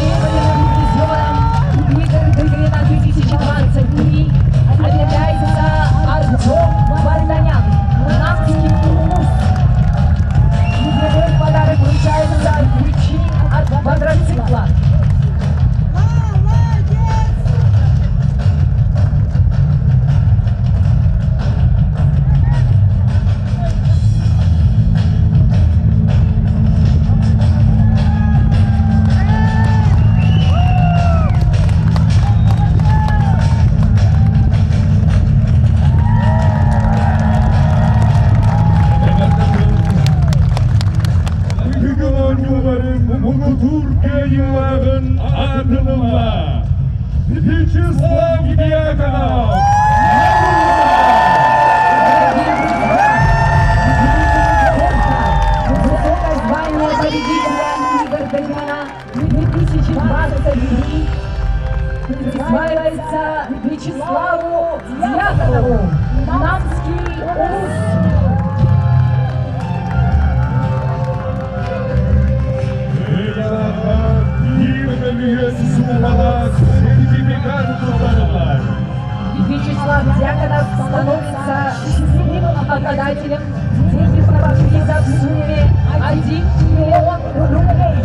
Серебряным призером игр Дыгына 2023 объявляется Артем Варданян, Намский улус. Игровой подарок вручается ключи от квадроцикла. Бүгүн оонньууларын муҥутуур кыайыылааҕын аатын ылла Вячеслав Дьяконов! Высокое звание победителя игр Дыгына. региона 2023 присваивается Вячеславу Дьяконову, Намский улус. Вячеслав Дьяконов становится счастливым обладателем денежного приза в сумме 1 миллион рублей.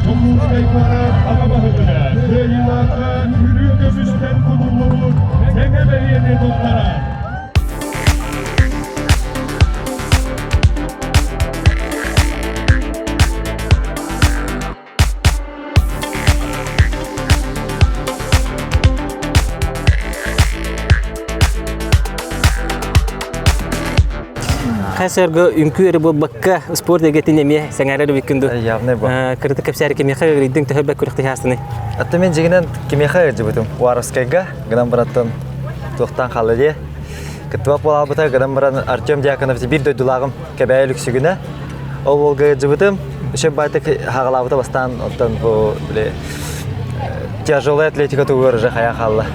Дьокуускай куорат аҕа баһылыга кыайыылаахха күрүө көмүстэн кутуллубут тэҥэ бэлиэни туттарар. Хасырга үҥкүү эрэ буолбакка спорт эйгэтин эмиэ сэҥээрэр эбиккин дуу? Явный бу. Кырытык кэпсээри кимиэхэ ыгырыйдыҥ төһө бэк күрэхтэһэ астыный? Атта мен дьигинэн кимиэхэ ыалдьыбытым. Уаровскайга гынан бараттан туохтан хаалла дии. Кыттыбат буолаабыта гынан баран Артем Дьяконов биир дойдулааҕым Кэбээйи Лүксүгүнэ. Ол уолга ыалдьыбытым. Үчүгэй байтык хаҕалаабыта бастаан оттон бу били тяжелая атлетика тугугар уже хайа хаалла.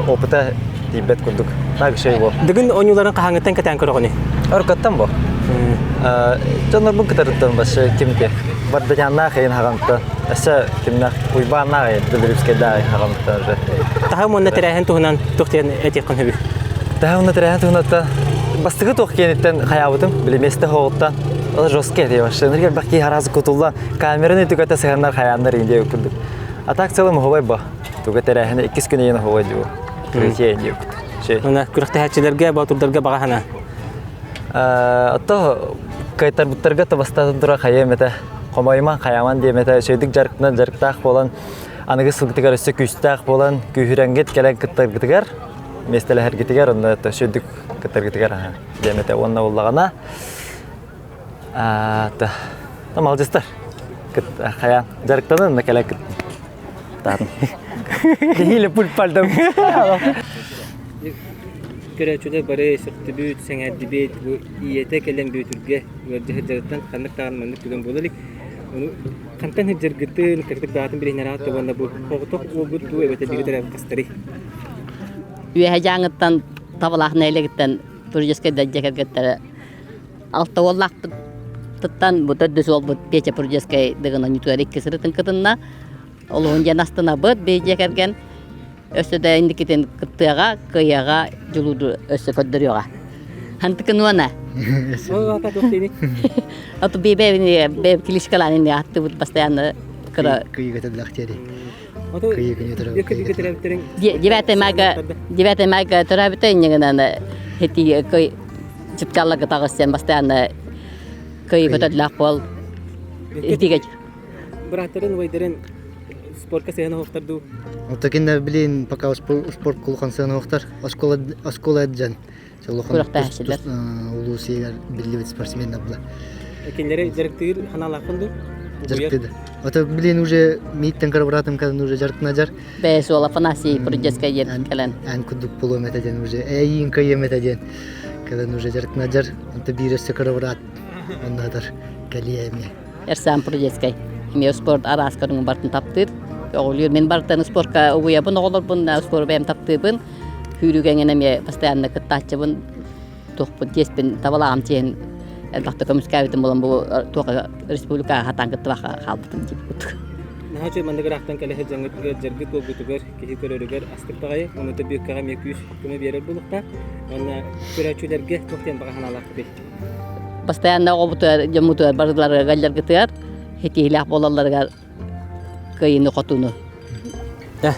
Опыта тиийбэт курдук. Так үчүгэй буол. Бүгүн оонньууларын хаһааҥҥыттан кэтээн көрөҕүнүй? Өркөттөн бу. Дьоннорбун кытарыттан башы кимти. Бардатяннаах эйин хаҕамта. Өссө кимнэх Уйбааннаах эйин Дыбырыпскайдаах эйин хаҕамта уже. Таһым уонна тэрээһин туһунан туох диэн этиэххин сөбүй? Таһым уонна тэрээһин туһунан бастакы туох киэниттэн хайаабытым, били миэстэ хоҕуттан ол жесткий этэ вообще. Ныргар бакки хараас кутуллан камераны түгэтэ сыһаннар хайааннар индия курдук. А так целым уһубай бо. Туга тэрээһини иккис күн ийэн уһубай дуу. Крытие индия курдук. Уна күрэхтэһээччилэргэ, боотурдарга баҕа санаа. Ото кайтарбыттарга табастаатын тура хайыам этэ. Хомойуман хайаман диэм этэ. Үчүгэйдик дьарыктанан дьарыктаах буолан аныгы сылгытыгар өссө күүстээх буолан күүһүрэнгит кэлэн кыттаргытыгар миэстэлэһэргитигэр онно үчүгэйдик кыттаргытыгар диэм этэ. Уонна буллаҕына та малдьыстар хайаан дьарыктанан да кэлэн кыттаатын. Киһиле пульпальдам. Көрөөччүлэр бары сөхтүбүт, сэҥээрдибит, бу ийэтэ кэлэн Бүөтүргэ ыалдьа сылдьарыттан ханнык даҕаны маннык түгэн буола илик. Ону хантан сылдьаргытын, кырдьык баҕатын билиһиннэрэҕит да уонна бу соҕотох уолгут дуу эбэтэр бииргэ төрөөбүт хастарый? Үөһэ Дьааҥыттан Табалаах нэһилиэгиттэн Пурдьескайдар дьиэ кэргэттэрэ алта уоллаахпытыттан бу төрдүс уолбут Петя Пурдьескай Дыгын оонньуутугар икки сырытын кытынна. Олуһун диэн астынабыт биһи дьиэ кэргэн Өссө да инникитин кыттыаҕа, кыайыаҕа, дьулууру өссө көрдөрүөҕэ. Хантыкын уона. Ото бэйбэбини бэйб клишкалаан инни аттыбыт постоянно кыра Девятый майга девятый майга төрөөбүтэ иннигинэн хети кый чыпчалларга таҕыс постоянно кый көтөдлөөх буол итигэ Бырааттарын, убайдарын спортка сыһыан оһохтор дуу? Отакин блин, пока спорт кулхан сыһыан оһохтор. Оскола оскола дьан. Күрэхтэһээччилэр. Улуус иһигэр биллибит спортсмен была. Кинилэри дьарыктыыр ханаалааххын дуу? Дьарыктыыр. Ото блин уже мииттен кыра братым кэлэн уже дьарыктына жар. Бэйэ суол Афанасий Прудецкай диэн кэлэн. Эн курдук булуом этэ диэн уже эйиин кыйым этэ диэн кэлэн уже дьарыктына жар. Онто биир өссө кыра брат оннотор кэлиэ эмиэ. Эрсаан Прудецкай. Эмиэ спорт араас көрүҥүн барытын таптыыр. Көҕүлүүр. Мин барытын спортка угуйабын оҕолорбун, спору бэйэм таптыыбын. Күүрүүгэ эҥин эмиэ постоянно кыттааччыбын. Туохпун, тиэспин, табалааҕым тиэһин элбэхтэ көмүскээбитим буолан бу туох республикаҕа хатаан кыттыбакка хаалбытым диэбит курдук. Наһаа үчүгэй маннык ыраахтан кэлэ сылдьаҥҥыт дьаргыт буолбутугар, киһи көрөрүгэр астык баҕайы, уонна да бүөккэҕэ эмиэ күүс көмө биэрэр буолуохтаах. Уонна көрөөччүлэргэ туох диэн баҕа санаалаахпытый? Постоянно оҕобутугар, дьоммутугар барыларыгар галларгытыгар ситиһиилээх буолалларыгар кыайыыны-хотууну.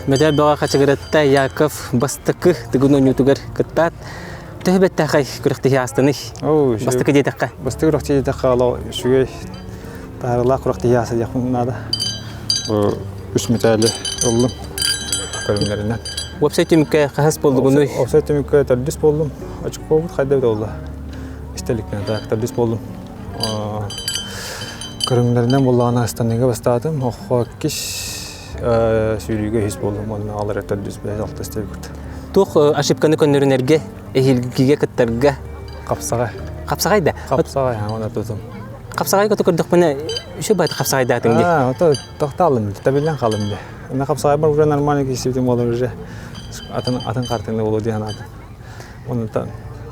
Мэдэл бөҕө хачыгыратта Яков бастакы тыгын оонньуутугар кыттаат, төһө бэттээхэй күрэхтэһии аастаный? Бастакы диэтэххэ. Бастакы күрэхтэһии диэтэххэ, олох үчүгэй таарылаах күрэхтэһии ааса диэхпин наада. Бу Үс мэтээли ыллым көрүҥнэринэн. Уопсай түмүккэ хаһыс буоллугунуй? Уопсай түмүккэ төрдүс буоллум. Очкобут хайда эбит буолла? Истэликпин так төрдүс буоллум. Көрүҥнэринэн буоллаҕына ыстаныыга бастаатым. Оххо иккис сүүрүүгэ үһүс буоллум. Уонна алары төрдүс бэһис алтыс диэбит. Туох ошибканы көннөрүнэргэ, эһиилгигэ кыттарга? Хапсаҕай. Хапсаҕай да? Хапсаҕай, уонна тутум. Хапсаҕайга көрдөхпүнэ, үчүгэй баайты хапсаҕайдаатыҥ дии. Аа, ото тохтоолум, табиллан хаалым дии. Аны хапсаҕайбар уже нормально киирсибитим буолар уже атын атын картина буолуо дии санаатым. Онтон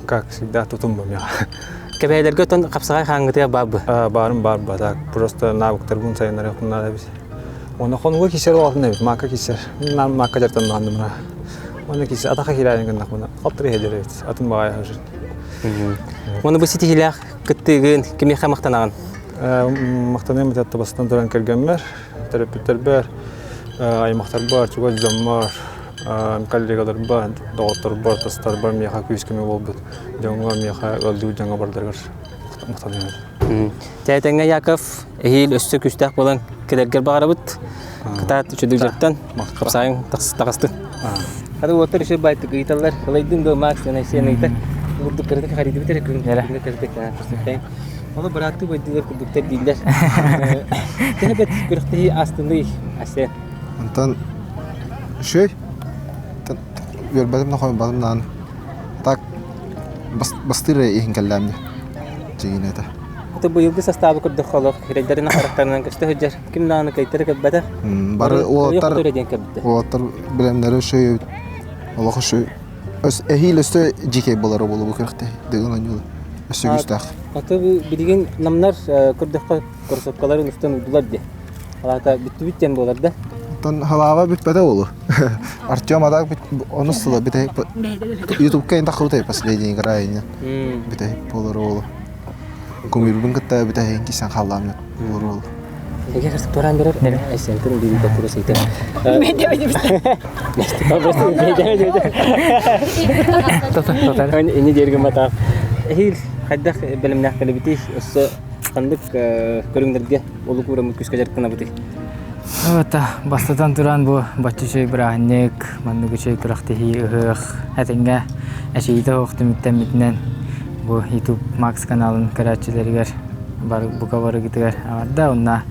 как всегда тутум бу миэхэ. Кэбээйилэргэ отон хапсаҕай хааҥҥытыгар баар бы? Баарым баар ба, так просто навыктарбын сайыннарыахпын наада эбит. Уонна хонуга киирсэр улаатын эбит, маакка киирсэр. Мин маакка дьарыктаннаҕым мына. Уонна киирсэр, атаха киирээри гыннахпына, халтыры иһэлэр эбит, атын баҕайы хажын. Уонна бу ситиһиилээх кыттыыгын кимиэхэ махтанаҕын? Махтаныам этэ бастан туран кэргэммэр, төрөппүттэрбэр, аймахтарбар, чугас дьоммор, коллегаларбар, доҕотторбор, тастарбар миэхэ күүс-көмө буолбут дьоҥҥо миэхэ ыалдьыбыт дьоҥҥо бардарыгар махтаныам. Тээтэҥҥэ Яков эһиил өссө күүстээх буолан кэлэргэр баҕарабыт. Кытаат үчүгэй дьарыктан хапсаайын таҕыстын. Хады уоттар үчүгэй байтык ыйыталлар. Ылайдын до Макс Айсен ыйытар. Курдук кырытык харидыбыт эрэ күн кырытык Ону бырааттыы байдылар курдуктар дииллэр. Төһө бэт күрэхтэһии астынный Айсен? Онтон үчүгэй. Үөрбэтим да хойбатым даҕаны. Так бастыыр эрэ иһин кэллээммин. Дьиҥинэ этэ. Это быйылгы састаабы көрдөххө олох сирэйдэрин харахтарынан көстө сылдьар. Ким даҕаны кыайтара кэлбэтэх. Бары уолаттар уолаттар бэлэмнэри үчүгэй олох үчүгэй. Эһиил өссө дьиикэй буолара буолуо бу күрэхтэһии. Дыгын оонньуулар. Өссө күүстээх. Аты билигин намнар көрдөххө кроссовкаларын устан уйдулар дии. Алаата бүттүбүт диэн буолар да. Оттон халааба бүппэтэ буолуо. Артем Адак онус сыла бүтэһик Ютубка инта крутой последний игра иннин бүтэһик буолар уолу. Кумирбын кытта бүтэһигин кисэн халлааммыт буолар уолу. Эгер туран берер Айсентин бири вопрос ыйтар. Ини дергин батаах. Эһиил хайдах бэлэмнээх кэлэбитий? Өссө ханнык көрүҥнэргэ олук уураммыт күүскэ дьарыктанабытый? Ата, бастатан туран бу бачча үчүгэй бырааһынньык, маннык үчүгэй күрэхтэһии ыһыах этэҥҥэ эчэйиитэ суох түмүктэммитинэн бу YouTube Max каналын көрөөччүлэригэр бары бука барыгытыгар эҕэрдэ уонна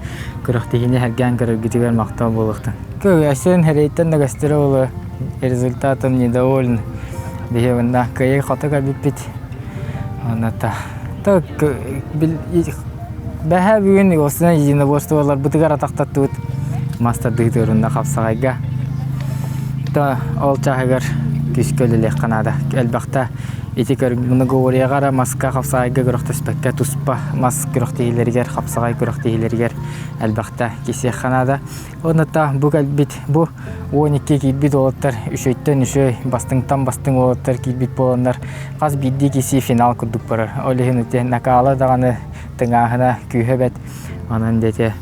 күрэхтэһиини сэргээн көрөргүтүгэр махтал буолуохтун. Көҕүөсүн эрэйтэн да көстөрө буолуо результатом недоволен биһи уонна кыайыы хото кэлбиппит Онно та бэһэ бүгүн основной единоборстволарбытыгар атахтаттыбыт мас тардыһыытыгар уонна хапсаҕайга то ол чааһыгар күүскэ үлэлиэххэ наада элбэхтэ ити многоборьеҕа эрэ маска хапсаҕайга күрэхтэспэккэ туспа мас күрэхтэһиилэригэр хапсаҕай күрэхтэһиилэригэр элбэхтэ кисиэххэ наада Уонна бу кэлбит бу 12 киирбит уолаттар үчүгэйтэн үчүгэй, бастыҥтан бастыҥ уолаттар киирбит буоланнар хас биирдии киси финал курдук барар. Ол иһин ити накала даҕаны тыҥааһына күүһэ бэт. Онон дэтэ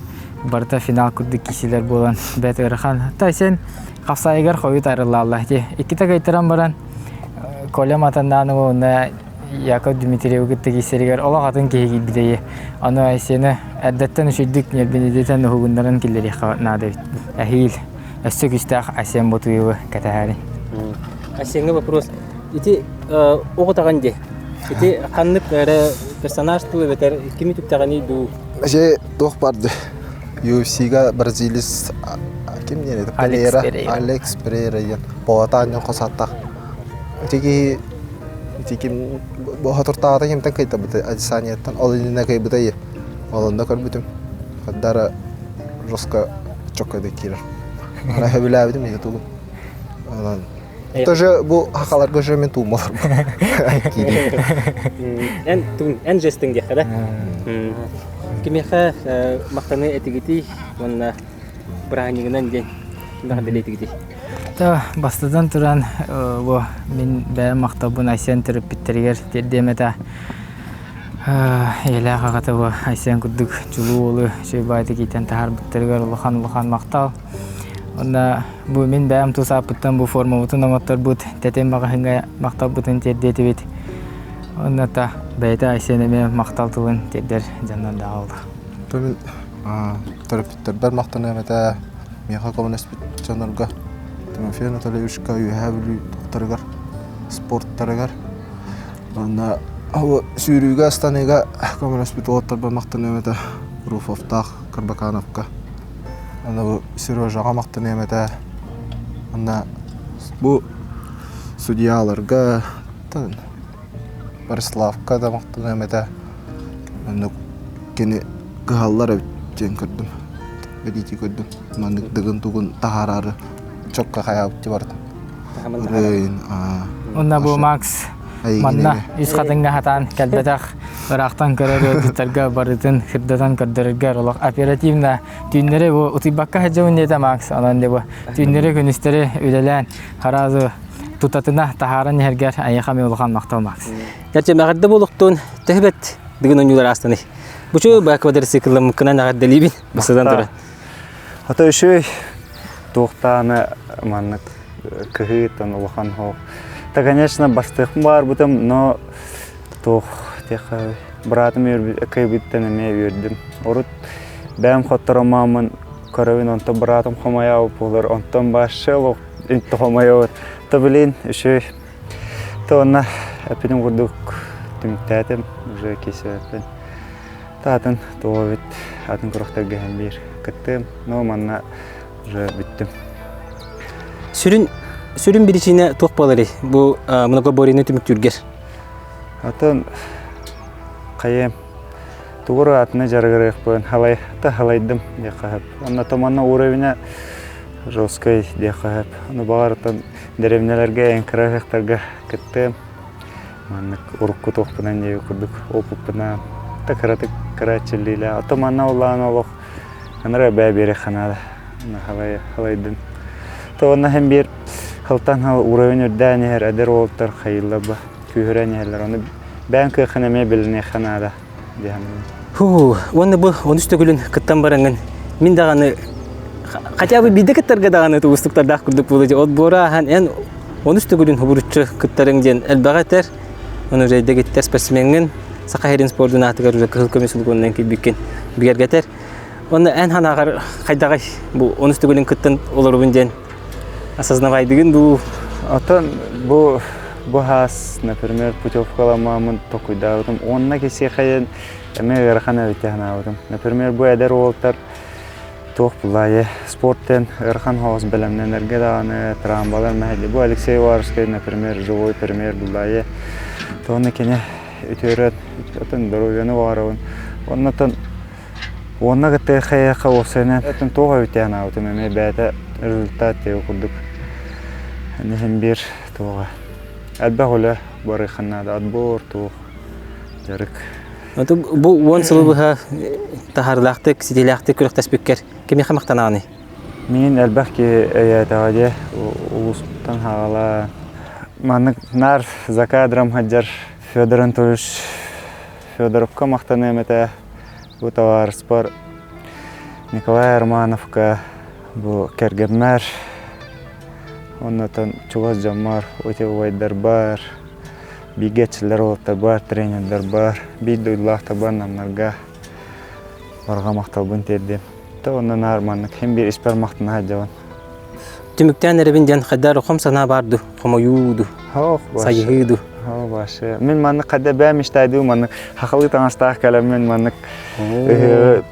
барыта финал курдук кисилэр буолан бэт ыарахан. Тайсен хапсайыгар хойут арыллаалла. Ити иккитэ кыйтаран баран Коля Матаннаанова уонна Яков Дмитриевы кытта киирсэригэр олох атын киһи киирбитэйи. Аны Айсены эрдэттэн үчүйдүк ньиэрбинидитэн уһугуннаран киллэриэххэ наада эбит. Эһиил өссө күүстээх Айсен Ботуевы кэтэһээрин. Айсеҥҥа вопрос. Ити оҕо таҕан дии. Ити ханнык эрэ персонаж дуу эбэтэр кими түптэҕиний дуу? Же туох барды. UFC-га бразилец ким диэн это? Перейра. Алекс Перейра диэн. Полотаан хос аттах. Ити киһи ити ким хотуртаҕата кимтэн кыйтабыт Адесанияттан ол иннинэ кыйбыта ол онно көрбүтүм хардара жестко чокко киирэр ана сөбүлээбитим ютубу онон тоже бу хахаларга уже мен туумалар эн тун эн жестиң диэххэ да кимиэхэ махтаны этигитий уонна бырааһынньыгынан диэн кимиэхэ бэлиэтигитий Та бастатан туран бу мин бэйэм махталбын Айсен төрөппүттэригэр тиэрдиэм этэ. Ийэлээх аҕата бу Айсен курдук чулуу уолу үчүгэй баайдык иитэн таһаарбыттарыгар улахан-улахан махтал. Уонна бу мин бэйэм тус ааппыттан бу формабытын оҥотторбут тэтим маҕаһыыҥҥа махталбытын тиэрдиэтибит. Уонна та бэйэтэ Айсен эмиэ махтал тылын тиэрдэр дьоннордоох буолла. Мин төрөппүттэрбэр махтаныам этэ. Миэхэ көмөлөспүт дьоннорго Тимофей Анатольевичка Үөһээ Бүлүү тохторугар, спорттарыгар уонна сүүрүүгэ, ыстаныыга көмөлөспүт уолаттарбар махтаныам этэ Руфовтаах Карбакановка. Аны бу Сережаҕа махтаныам этэ. Уонна бу судьяларга Бориславка да махтаныам этэ. Оннук кини кыһаллар эбит диэн көрдүм. Бэлиэтии көрдүм. Маннык дыгын-тугун таһаараары чокка хайаабыт дии барытын. Ырыын, Уонна бу Макс манна үс хатыҥҥа хатаан кэлбэтэх ыраахтан көрөр ыалдьыттарга барытын сырдатан көрдөрөргөр олох оперативно түүннэри бу утуйбакка сылдьабын диэтэ Макс. Онон дьэ бу түүннэри күнүстэри үлэлээн хараазы тутатына таһааран иһэргэр айыха ми улахан махтал Макс. Кэрчэ мэҕэрдэ буолуохтун төһөбөт дыгын ойуулар аастаный. Бучу ба квадроциклымыккынан эҕэрдэлиибин басыдан туран. Ата үчүгэй туохтааны маннык кыһыытан улахан хоох. Та конечно бастыахпын баарбытым, но туох тиэхэ быраатым кыйбыттан эмиэ үөрдүм. Урут бэйэм хотторомааммын көрөбүн, онтон быраатым хомойообут буолар, онтон башы олох интэ хомойобут. То блин, үчүгэй. То онно эппитим курдук түмүктээтим, уже кисэппин. Та атын туох эбит, атын күрэхтэргэ иһэн биир кыттыым, но манна уже бүттүм. Сүрүн сүрүн биричиинэ туох буоларый бу многоборьены түмүктүүргэр? Атын хайыам тугур атына дьарыгырыахпын халай та халайдым диэххэ сөп. Онно томанна уровеня жесткай диэххэ сөп. Ону баҕар дэриэбинэлэргэ эҥкыра ыһыахтарга кыттыам. Маннык урукку туохпунан диэби курдук опыппынан та кыратык кыра чиллиилээх. Ото манна улаан олох анара бээ биэрэ ханаада. Халай халайдын. То онно һэн биир халтан хал уровень үрдээн иһэр эдэр уолаттар хайылла ба күүһүрэн иһэллэр. Ону бэйэҥ кыаххын эмиэ билиниэххэ наада диэххэ. Фу, уонна бу онус төгүлүн кыттан бараҥҥын мин даҕаны хотя бы биирдэ кыттарга даҕаны уустуктардаах курдук буолуо дии. От буора ааһан эн онус төгүлүн хобуруччу кыттарыҥ диэн элбэҕи этэр. Ону уже дэгиттэр спортсмеҥҥин Саха сирин спордун аатыгар уже кыһыл көмүс улгуннан киирбиккин бигэргэтэр. Уонна эн санааҕар хайдаҕый бу онус төгүлүн кыттан олоробун диэн осознавайдыгын дуу? Оттон бу бу хаас, например, путевкаламмамын токуйдаабытым. Уонна кисиэхэйэн эмиэ ыарахан эбит санаабытым. Например, бу эдэр уолтар туох булаайы спорттан ыарахан соҕус бэлэмнэнэргэ даҕаны трамбалар мэһэйди. Бу Алексей Уваровскай, например, живой пример булаайы. Тону кини үтүөрэн, отон здоровьяны баҕарабын. Оннотон Уонна кытта хайыахха уопсайынан этин туох эбитэ анаабытым эмиэ бэйэтэ результат диэки курдук иһин биир туоҕа элбэх үлэ барыахха наада отбор туох дьарык Бу уон сылы быһа таһаарыылаахтык, ситиилээхтик күрэхтэспиккэр кимиэхэ махтанаҕыный? Мин элбэх киһи өйөөтөҕө дии улууспуттан хаҕала маннык наар за кадром сылдьар Федор Анатольевич Федоровка махтаныам этэ бу табаарыспар Николай Романовка бу кэргэммэр оннотон чугас дьоммор ути убайдарбар бииргэ эрчиллэр уолаттарбар тренердарбар биир дойдулаахтарбар намнарга барҕа махталбын тиэрдиэм то онно наар маннык син биир испэр махтана сылдьабын Түмүктээн эрэбин диэн хайдах хом санаа баар дуу, хомойуу дуу, сайыһыы дуу? Вообще. Мин маннык хайда бэйэм мечтайдыы маннык хахалыы таҥастаах кэлэммин маннык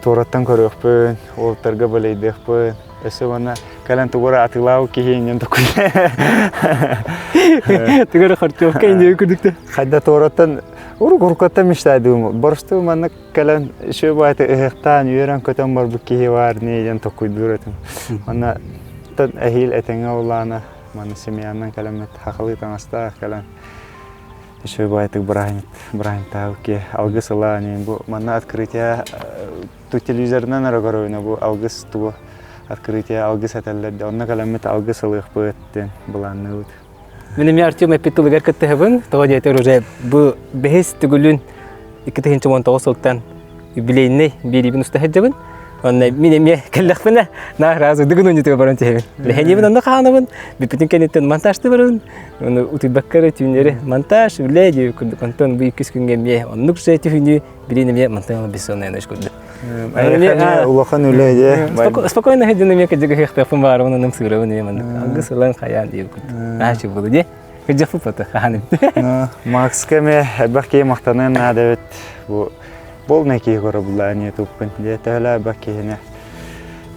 туораттан көрүөхпүн, уолаттарга балейдыахпын. Өссө уонна кэлэн тугу эрэ атыылаабыт киһи иннин токуй. Тугу эрэ хортуопка иннин курдук Хайда туораттан урук уруккаттан мечтайдыым. Боростуой маннык кэлэн үчүгэй баайты ыһыахтаан үөрэн-көтөн барбыт киһи баар нии диэн толкуйдуур этим. Уонна эһиил этэҥҥэ улаана манна семьянан кэлэммит хахалыы таҥастаах кэлэн үчүгэй баайтык бырааһынньыктаабыт киһи алгыс ылаа нии бу манна открытие ту телевизорынан эрэ көрөбүнэ бу алгыс тугу открытие алгыс этэллэр да онно кэлэммит алгыс ылыахпыт диэн былаанныыбыт. Мин эмиэ Артем эппит тылыгар кыттыһабын. Тоҕо диэтэр уже бу бэһис төгүлүн 2019 сылтан юбилейный биэриибин уста сылдьабын. Онно мин эмиэ кэллэхпинэ наар разы дыгын унньутуга баран түһэбин. Лэһэниибин онно хаанабын, бүппүтүн кэнниттэн монтажты барабын. Ону утуйбакка эрэ түүннэри монтаж, үлэ диэбит курдук. Онтон бу иккис күҥҥэ эмиэ оннук же түһүнүү билин эмиэ мантан бессонная ночь курдук. Эйиэхэ улахан үлэ дии. Спокойно сылдьан эмиэ кыдьык ыһыахтаахпын баарыбын онон сыырабын эмиэ маннык. Алгыс ылан хайаан диир курдук. Наачы буолу дии. Кыдьаппыт бата хаһан Макска эмиэ элбэх киһи махтаныан наада эбит. Бу полный киһи көрө туппун. Дьэ төһөлөө элбэх киһини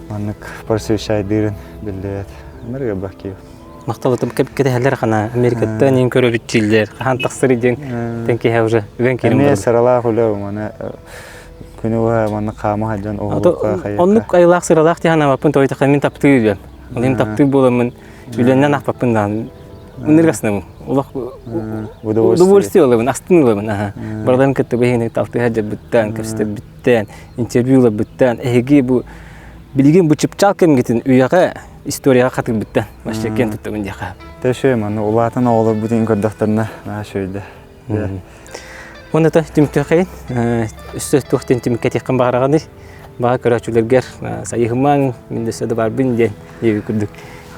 маннык просвещайдыырын биллибэт. Ынырык элбэх киһи. Махтал кэтэһэллэр хана Америкаттан иин көрөбүт дииллэр. Хаһан тахсар диэн тэн киһи уже үгэн киирэн Эмиэ сыралаах үлэ маны күнү быһа маннык хаама сылдьан оҕолукка хайыахха. Оннук айылаах сыралаах дии санаабаппын тоойутахха мин таптыы үлэм. Ол таптыы буоламмын үлэннэн аахпаппын даҕаны. Ыныргасынабын. Олох удовольствие ылабын, астын ылабын. Барыларын кытта бэһиини талтыһа дьарбыттан, кэпсэтэрбиттэн, интервью ыларбыттан, эһиги бу билигин бу чыпчаал кэмгитин үйэҕэ историяҕа хатырбыттан вообще киэн туттабын диэхэ. Тэшэ маны улаатан оҕолорбутун көрдөхтөрүнэ наһаа үчүгэй Уонна то түмүктүөххэйин өссө туох диэн түмүккэ этиэххин баҕараҕыный? Баҕа көрөөччүлэргэр сайыһымаҥ, мин да өссө да барбын диэн диэби курдук.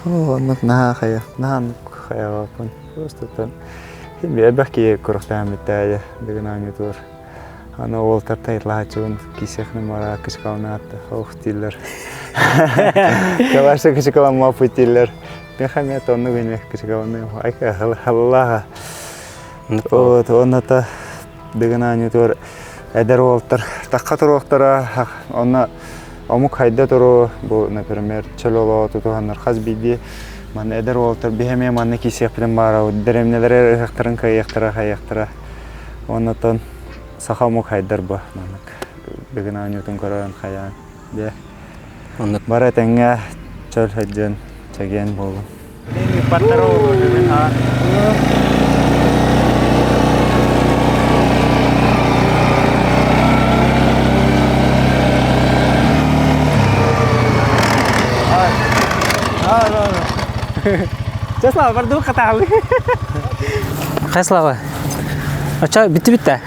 Оннук наһаа хайа, наһаа оннук хайаҕаппын. Просто элбэх киһи көрөхтөөн бүттээйэ дыгын оонньуутугар. Аны уолтар тайтлааччыбын кисехны мара кычкалнаатта ох дииллэр. Калаша кычкаламмаппыт дииллэр. Меха мет оннук ини кычкаланы айка халлааха. Вот онната дыгын оонньуутугар эдэр уолтар тахха туруохтара онно омук хайда туруо бу например чөл олоҕу тутуһаннар хас биирдии манна эдэр уолтар биһи эмиэ манна киирсиэхпитин баарабыт дэриэбинэлэри ыһыахтарын кыайыахтара хайыахтара оннотон саха омук хайдар бу маннык дыгын оонньуутун көрөн хайаан дьэ оннук бары этэҥҥэ чөл сылдьан чэгиэн буолун Чэ, Слава, бардыбы хатаалы. Хай, Слава. Ача, битти битте.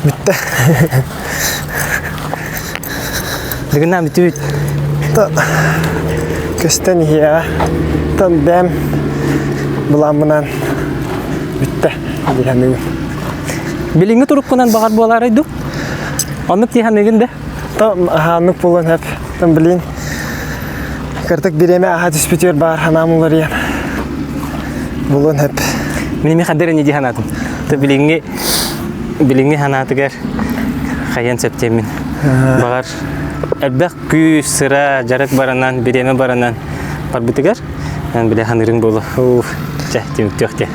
Битте. Дыгына бүтүбүт. Көстөн иһиэҕэ. Тон бэм буламмынан бүттэ диһаныгын. Билиҥҥи туруккунан баҕар буолаарай ду? Оннук диһаныгын да? То аһааннык буолан хэп. Тон билин кыртык бириэмэ аха түспүтүгэр баар ханаам уларыйан булуон хэп. Мин эмиэ хадыр ини диһанатым. То билиҥҥи билиҥҥи ханаатыгар хайан сөптиэммин. Баҕар элбэх күүс, сыра, дьарык баранан, бириэмэ баранан барбытыгар эн билэ ханырыҥ буолу. Уф, чэ, түмүктүөх диэн.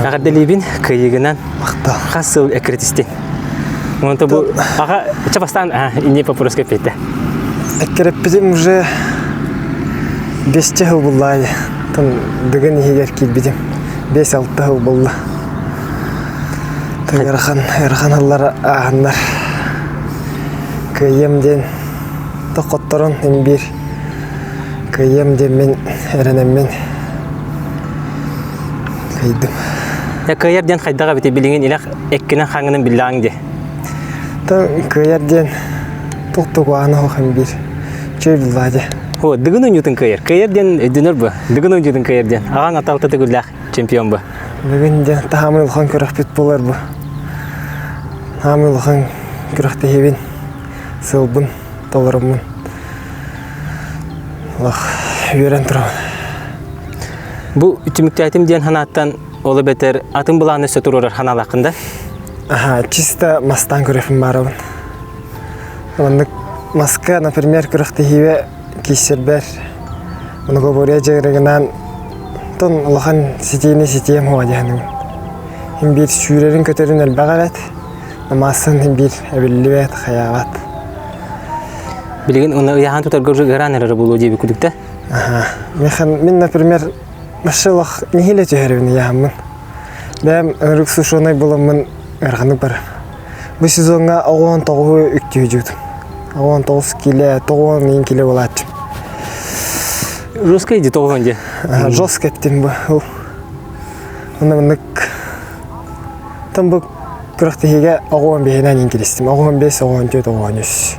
Эҕэрдэлиибин кыайыгынан. Махтал. Хас сыл эккирэтистин? Онто бу аха чэ бастаан инне вопроска эппиэтэ. Эккирэппитим уже бесче сыл буллаайы. Тон дыгын иһигэр киирбитим. 5-6 сыл булла. Ыарахан, ыарахан сыллар ааһаннар. Кыайыам диэн тохотторон им биир кыайыам диэммин эрэнэммин кыайдым. Кыайар диэн хайдах эбитий билигин илэх эккинэн хаҥынан биллэҕиҥ дии. Та кыайар диэн туох-тугу аана им биир чөй буллаа дии. О, дыгын оонньуутун кыайар. Кыайар диэн өйдөнөр бу. Дыгын оонньуутун кыайар диэн. Аҕаҥ аталта төгүллээх чемпион бу. Бүгүн дьэ таһаамай улахан күрэхпит буолар бу. Хаамай улахан күрэхтэһиибин, сыалбын толороммун олох үөрэн турабын. Бу түмүктээтим диэн санааттан ол эбэтэр атын былааны өссө туруорар санаалааххын да? Аха, чисто мастаан көрөфүн баарабын. Маннык маска, например, күрэхтэһиибэ киирсэрбэр многоборье дьарыгынаан тон улахан ситиини ситиэм хуа диэхиним. Хин биир сүүрэрин көтөрүн элбэх эбэт, намаассан хин биир эбиллибэт, хайаабат. Билигин уна ыйахан тутарга уже ыараан эрэр буолуо диэбит курдук да? Аха. Мин, например, вообще олох нэһиилэ түһэрибин ыйааммын. Бэйэм ынырык сушеный буламмын ыараханнык барар. Бу сезоҥҥа 19-у үктүү 19 киле, 9 киле буолааччы. Жестко иди тоҕуһун дии. Жестко эттим бу. Онно маннык там бу күрэхтэһиигэ оҕуон биһинэн киристим. Оҕуон бес, оҕуон түөрт, оҕуон үс.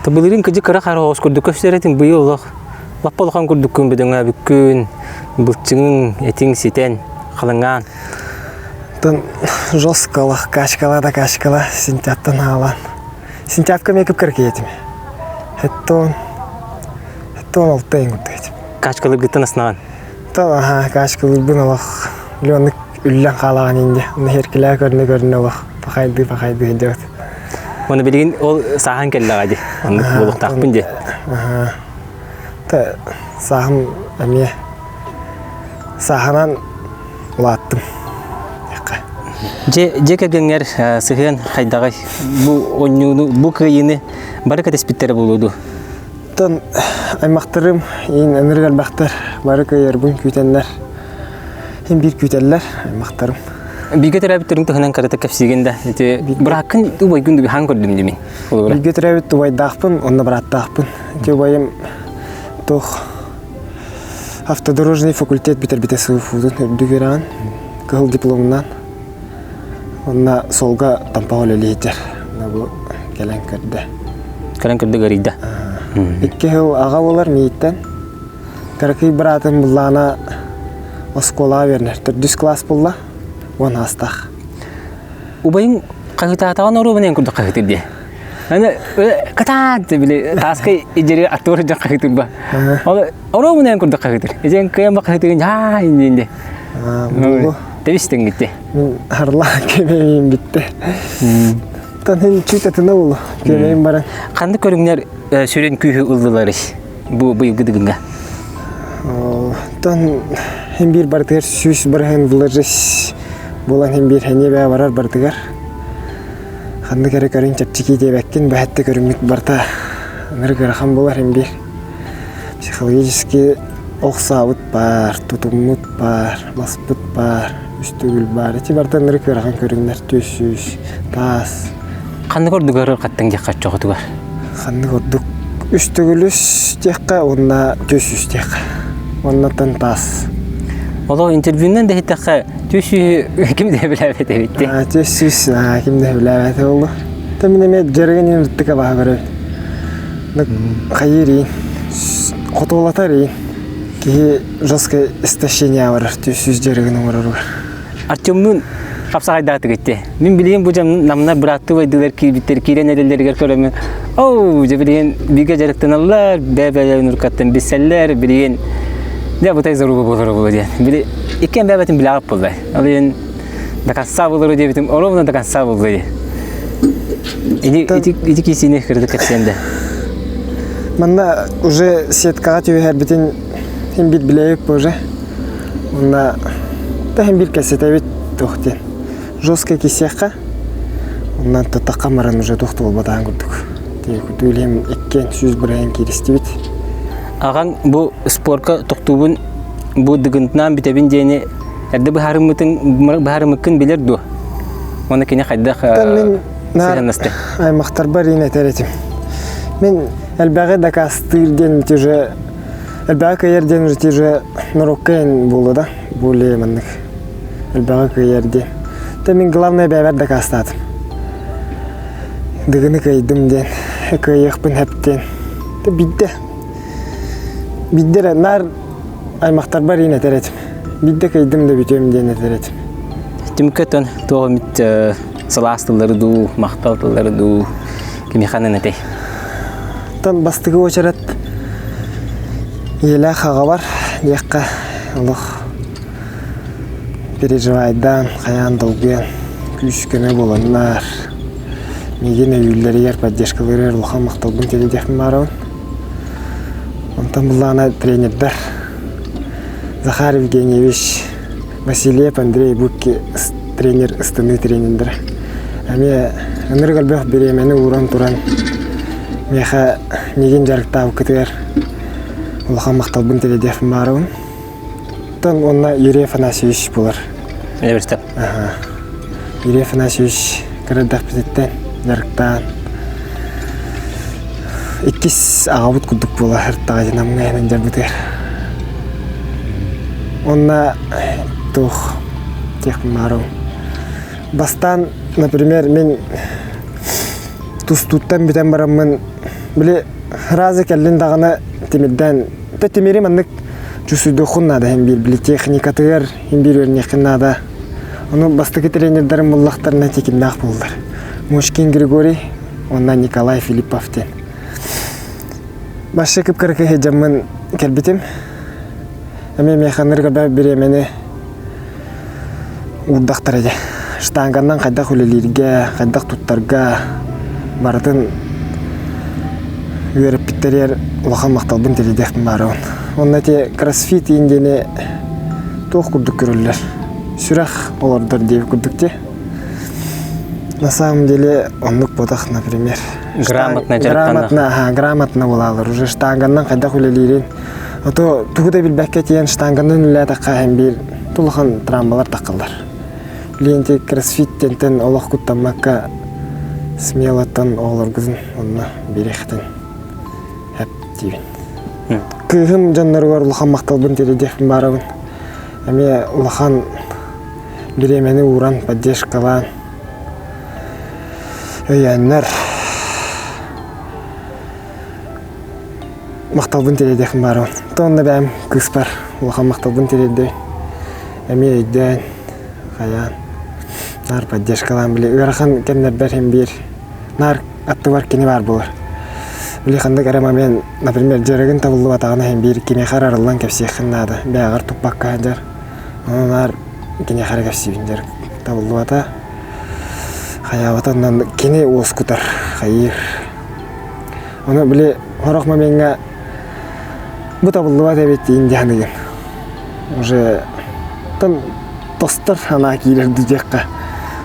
Былырыын кыдьык кыра хара оҕус курдук көстөр быйыл олох лаппа улахан курдуккун бөдөҥөөбүккүн, былчыҥын этиҥ ситэн, халыҥаан. Тон жестко олох качкала да качкала синтяттан хаалан. Сентябрька эмиэ кып-кыракый этим. Хэттон хэттон алта ыйын курдук этим. Качкалыргыттан аснаҕын? Тон аха качкалырбын олох Ленык үллэн хаалаҕын инде. Онно херкилээ көрүнэ көрүнэ олох пахайды пахайды сылдьабыт. Оны билигин ол сааһан кэллэҕэ ди. Оннук буолуохтаахпын ди. Аха. Та сааһым эмиэ сааһынан улааттым. Дьэ, дьиэ кэргэҥҥэр сыһыан хайдаҕый? Бу оонньууну, бу кыайыыны бары кэтэспиттэрэ буолуо дуу? Оттон аймахтарым иин ынырык элбэхтэр бары кыайарбын күүтэннэр син биир күүтэллэр аймахтарым. Бииргэ төрөөбүттэрин туһунан кыратык кэпсиигин да ити бырааккын убайгын дубиһаан көрдүм димин. Бииргэ төрөөбүт убайдаахпын уонна бырааттаахпын. Ити убайым туох автодорожный факультет бүтэрбитэ СУФУ-тун үрдүк үөрэҕин кыһыл дипломунан Онно суолга Тампаҕа үлэлиир. Бу кэлэн көрдө. Кэлэн көрдө ыарыйда. Икки сыл аҕа буолар миигиттэн. Кыракый быраатым буллаҕына оскуолаҕа үөрэнэр. Төрдүс кылаас булла. Уон аастаах. Убайыҥ хаһыытаатаҕын оруобунайын курдук хаһыытыр диэ. Аны катаат били тааска идери аттыбар дьон хаһыытырба. Ол оруобунайын курдук хаһыытыр. Итиэн кыйан ба хаһыытыгын аа иннинде. Буолу. Тэбистен гитте. Мин харлаа кемейин битте. Тан хин чуть атына болу. Кемейин баран. Ханнык көрүҥнэр сүрүн күүһү ыллылар бу быйылгы дыгынга? Тан хин бир бартыгар сүүс барыһын вложись буолан хин бир хэние бээ барар бартыгар. Ханнык эрэ көрүҥ чэпчэки диэбэккин, бэһэтте көрүҥмүт барта ынырык ыарахан буолар хин бир. Психологически ох саабыт баар, тутуммут баар, маспыт баар, үс төгүл баар. Ити барыта ынырык ыарахан көрүҥнэр, түс сүүс, таас. Ханнык ордук ыарырҕаттыҥ диэххэ оччоҕутугар? Ханнык ордук үс төгүл үс диэххэ уонна түс сүүс диэххэ. Уоннаттан таас. Олох интервьюнан да иһиттэххэ түс сүүһү ким да билээбэт эбит дии. Түс сүүс ким да билээбэт буолла. Та мин эмиэ дьарыгын иһин абаһа көрөбүн. Хайыыр иин, хотуолатар иин. Киһи жесткое истощение барар, түс дьарыгын оҥороругар. Артемнуун хапсаҕайдаатык итти. Мин билигин бу дьон намнар бырааттыы байдылар киирбиттэр киирэн эрэллэригэр көрөмүн. Оу, дьэ билигин бииргэ дьарыктаналлар, бэйэ-бэйэлэрин уруккаттан билсэллэр, билигин дьэ бутай заруба буолар буолуо диэн. Били иккиэн бэйэбэтин билэҕит буолла. Ол иһин до конца буолар диэбитим, ровно до конца буолла дии. Ити ити ити киисини кырдык кэпсиэн да. Манна уже сеткаҕа түбэһэрбитин син биир билэбит уже. Онно да син биир кэпсэтэбит туох диэн. Жесткий кисиэххэ, оннан тутахха баран уже туох да буолбатаҕын курдук. Тиэкутуулем иккиэн 100 бырайан кииристибит. Аҕаҥ бу спорка тохтуубун бу дыгынтынаан бүтэбин диэни Эрдэ быһаарыммытын быһаарыммыккын билэр дуо? Уонна кини хайдах Мин сыһыаннасты? Аймахтарбар иин этэр этим. Мин элбэҕи дакаастыыр диэн уже элбэҕи кыайар диэн уже норуокка ин буолла да более маннык элбэҕи кыайар диэн. Те мин главное бэйэбэр дакаастаатым. Дыгыны кыайдым диэн, кыайыахпын хэп диэн. Те бидде. Бидде эрэ наар аймахтарбар иин этэр этим. Биирдэ кыйдым да бүтүөм диэн этэр этим. Түмүккэ тон туох эмит сылаас тыллары дуу, махтал тыллары дуу кимиэхэ этэй? Тон бастакы уочарат ийэлээх аҕабар диэххэ олох переживайдаан, хайаан долгуйан күүс-көмө буоланнар миигин өйүүллэригэр, поддержкаларыгар улахан махталбын тириэрдиэхпин баҕарабын. Онтон былаана тренердэр Захар Евгеньевич, Васильев Андрей Букки тренер ыстыныы тренердэрэ. Эмиэ ынырык элбэх бириэмэни ууран туран миэхэ миигин дьарыктаабыккытыгар улахан махталбын тириэрдиэхпин баҕарабын. Оттон уонна Юрий Афанасьевич буолар. Эбэртэ. Юрий Афанасьевич кыра эрдэхпититтэн дьарыктаан иккис аҕабыт курдук буола сырыттаҕа дьэ намҥа иһэн дьарбытыгар. Уонна туох диэхпин баҕарабын. Бастаан, например, мин тустууттан бүтэн бараммын били разы кэллин даҕаны тимирдээн Тэ тимири маннык чувствуйдуоххун наада иһин биир били техникатыгар иһин биир үөрэниэххин наада. Ону бастакы тренердэрим буллахтарына тикиннээх буоллар. Мушкин Григорий. уонна Николай Филиппов диэн. Башша кып-кыракый сылдьаммын кэлбитим. Эмиэ миэхэ ынырык бириэмэни уурдахтара дии. Штанганнан хайдах үлэлииргэ, хайдах туттарга барытын үөрэппиттэригэр улахан махталбын тириэрдиэхпин баарабын. Уонна ити кроссфит иин диэни туох курдук көрөллөр? Сүрэх олордор диэбит курдук дии. На самом деле оннук буотах, например. Грамотно дьарыктанах. Грамотно, ага, грамотно буолаалар. Уже штанганнан хайдах үлэлиирин. А то тугу да билбэккэ тиийэн штанганнан үлэлээтэххэ һэн биир улахан травмалар таххаллар. Билигин кроссфит диэнтэн олох куттаммакка смелоттан оҕолоргутун онно биэриэхтин эп диибин. Кыыһым дьонноругар улахан махталбын тириэрдиэхпин баарабын. Эмиэ улахан бириэмэни ууран, поддержкалаан, өйөөннөр махталбын тириэрдиэхпин баарабын. Онно бэйэм кыыспар улахан махталбын тириэрдэбин. Эмиэ өйдөөн, хайаан, наар поддержкалаан били ыарахан кэмнэрбэр иһин биир наар аттыбар кини баар буолар. Били ханнык эрэ момент, например, дьарыгын табыллыбатаҕына иһин биир киниэхэ эрэ арыллан кэпсиэххин наада. Бэйэҕэр туппакка сылдьар. Ону наар киниэхэ эрэ кэпсиибин дьарык табыллыбата. Хайаабата онон кини уоскутар, хайыыр. Ону били сорох момеҥҥа бу табыллыбат эбит диин дьаһаныгын. Уже тон тостор санаа киирэр диэххэ.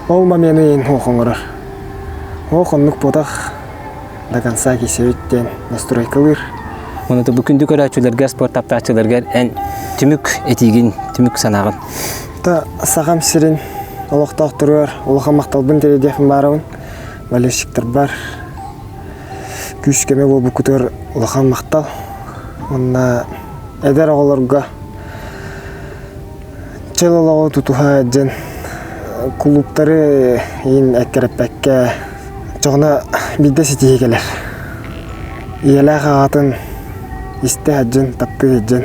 Ол момены иин суох оҥорор. Ох, оннук буотах до конца кисэбит диэн настройкалыыр. Оны бу күндү көрөөччүлэргэ, спорт таптааччыларгар эн түмүк этиигин, түмүк санааҕын. Та Сахам сирин олохтоохторугар улахан махталбын тириэрдиэхпин баарабын. Болельщиктарбар күүс-көмө буолбуккутугар улахан махтал. Уонна эдэр оҕолорго чөл олоҕу тутуһа дьэн кулууптары иин эккирэппэккэ чоҕуна биирдэ ситиһии кэлэр. Ийэлээх аҕатын истэ сылдьан, таптыы сылдьан.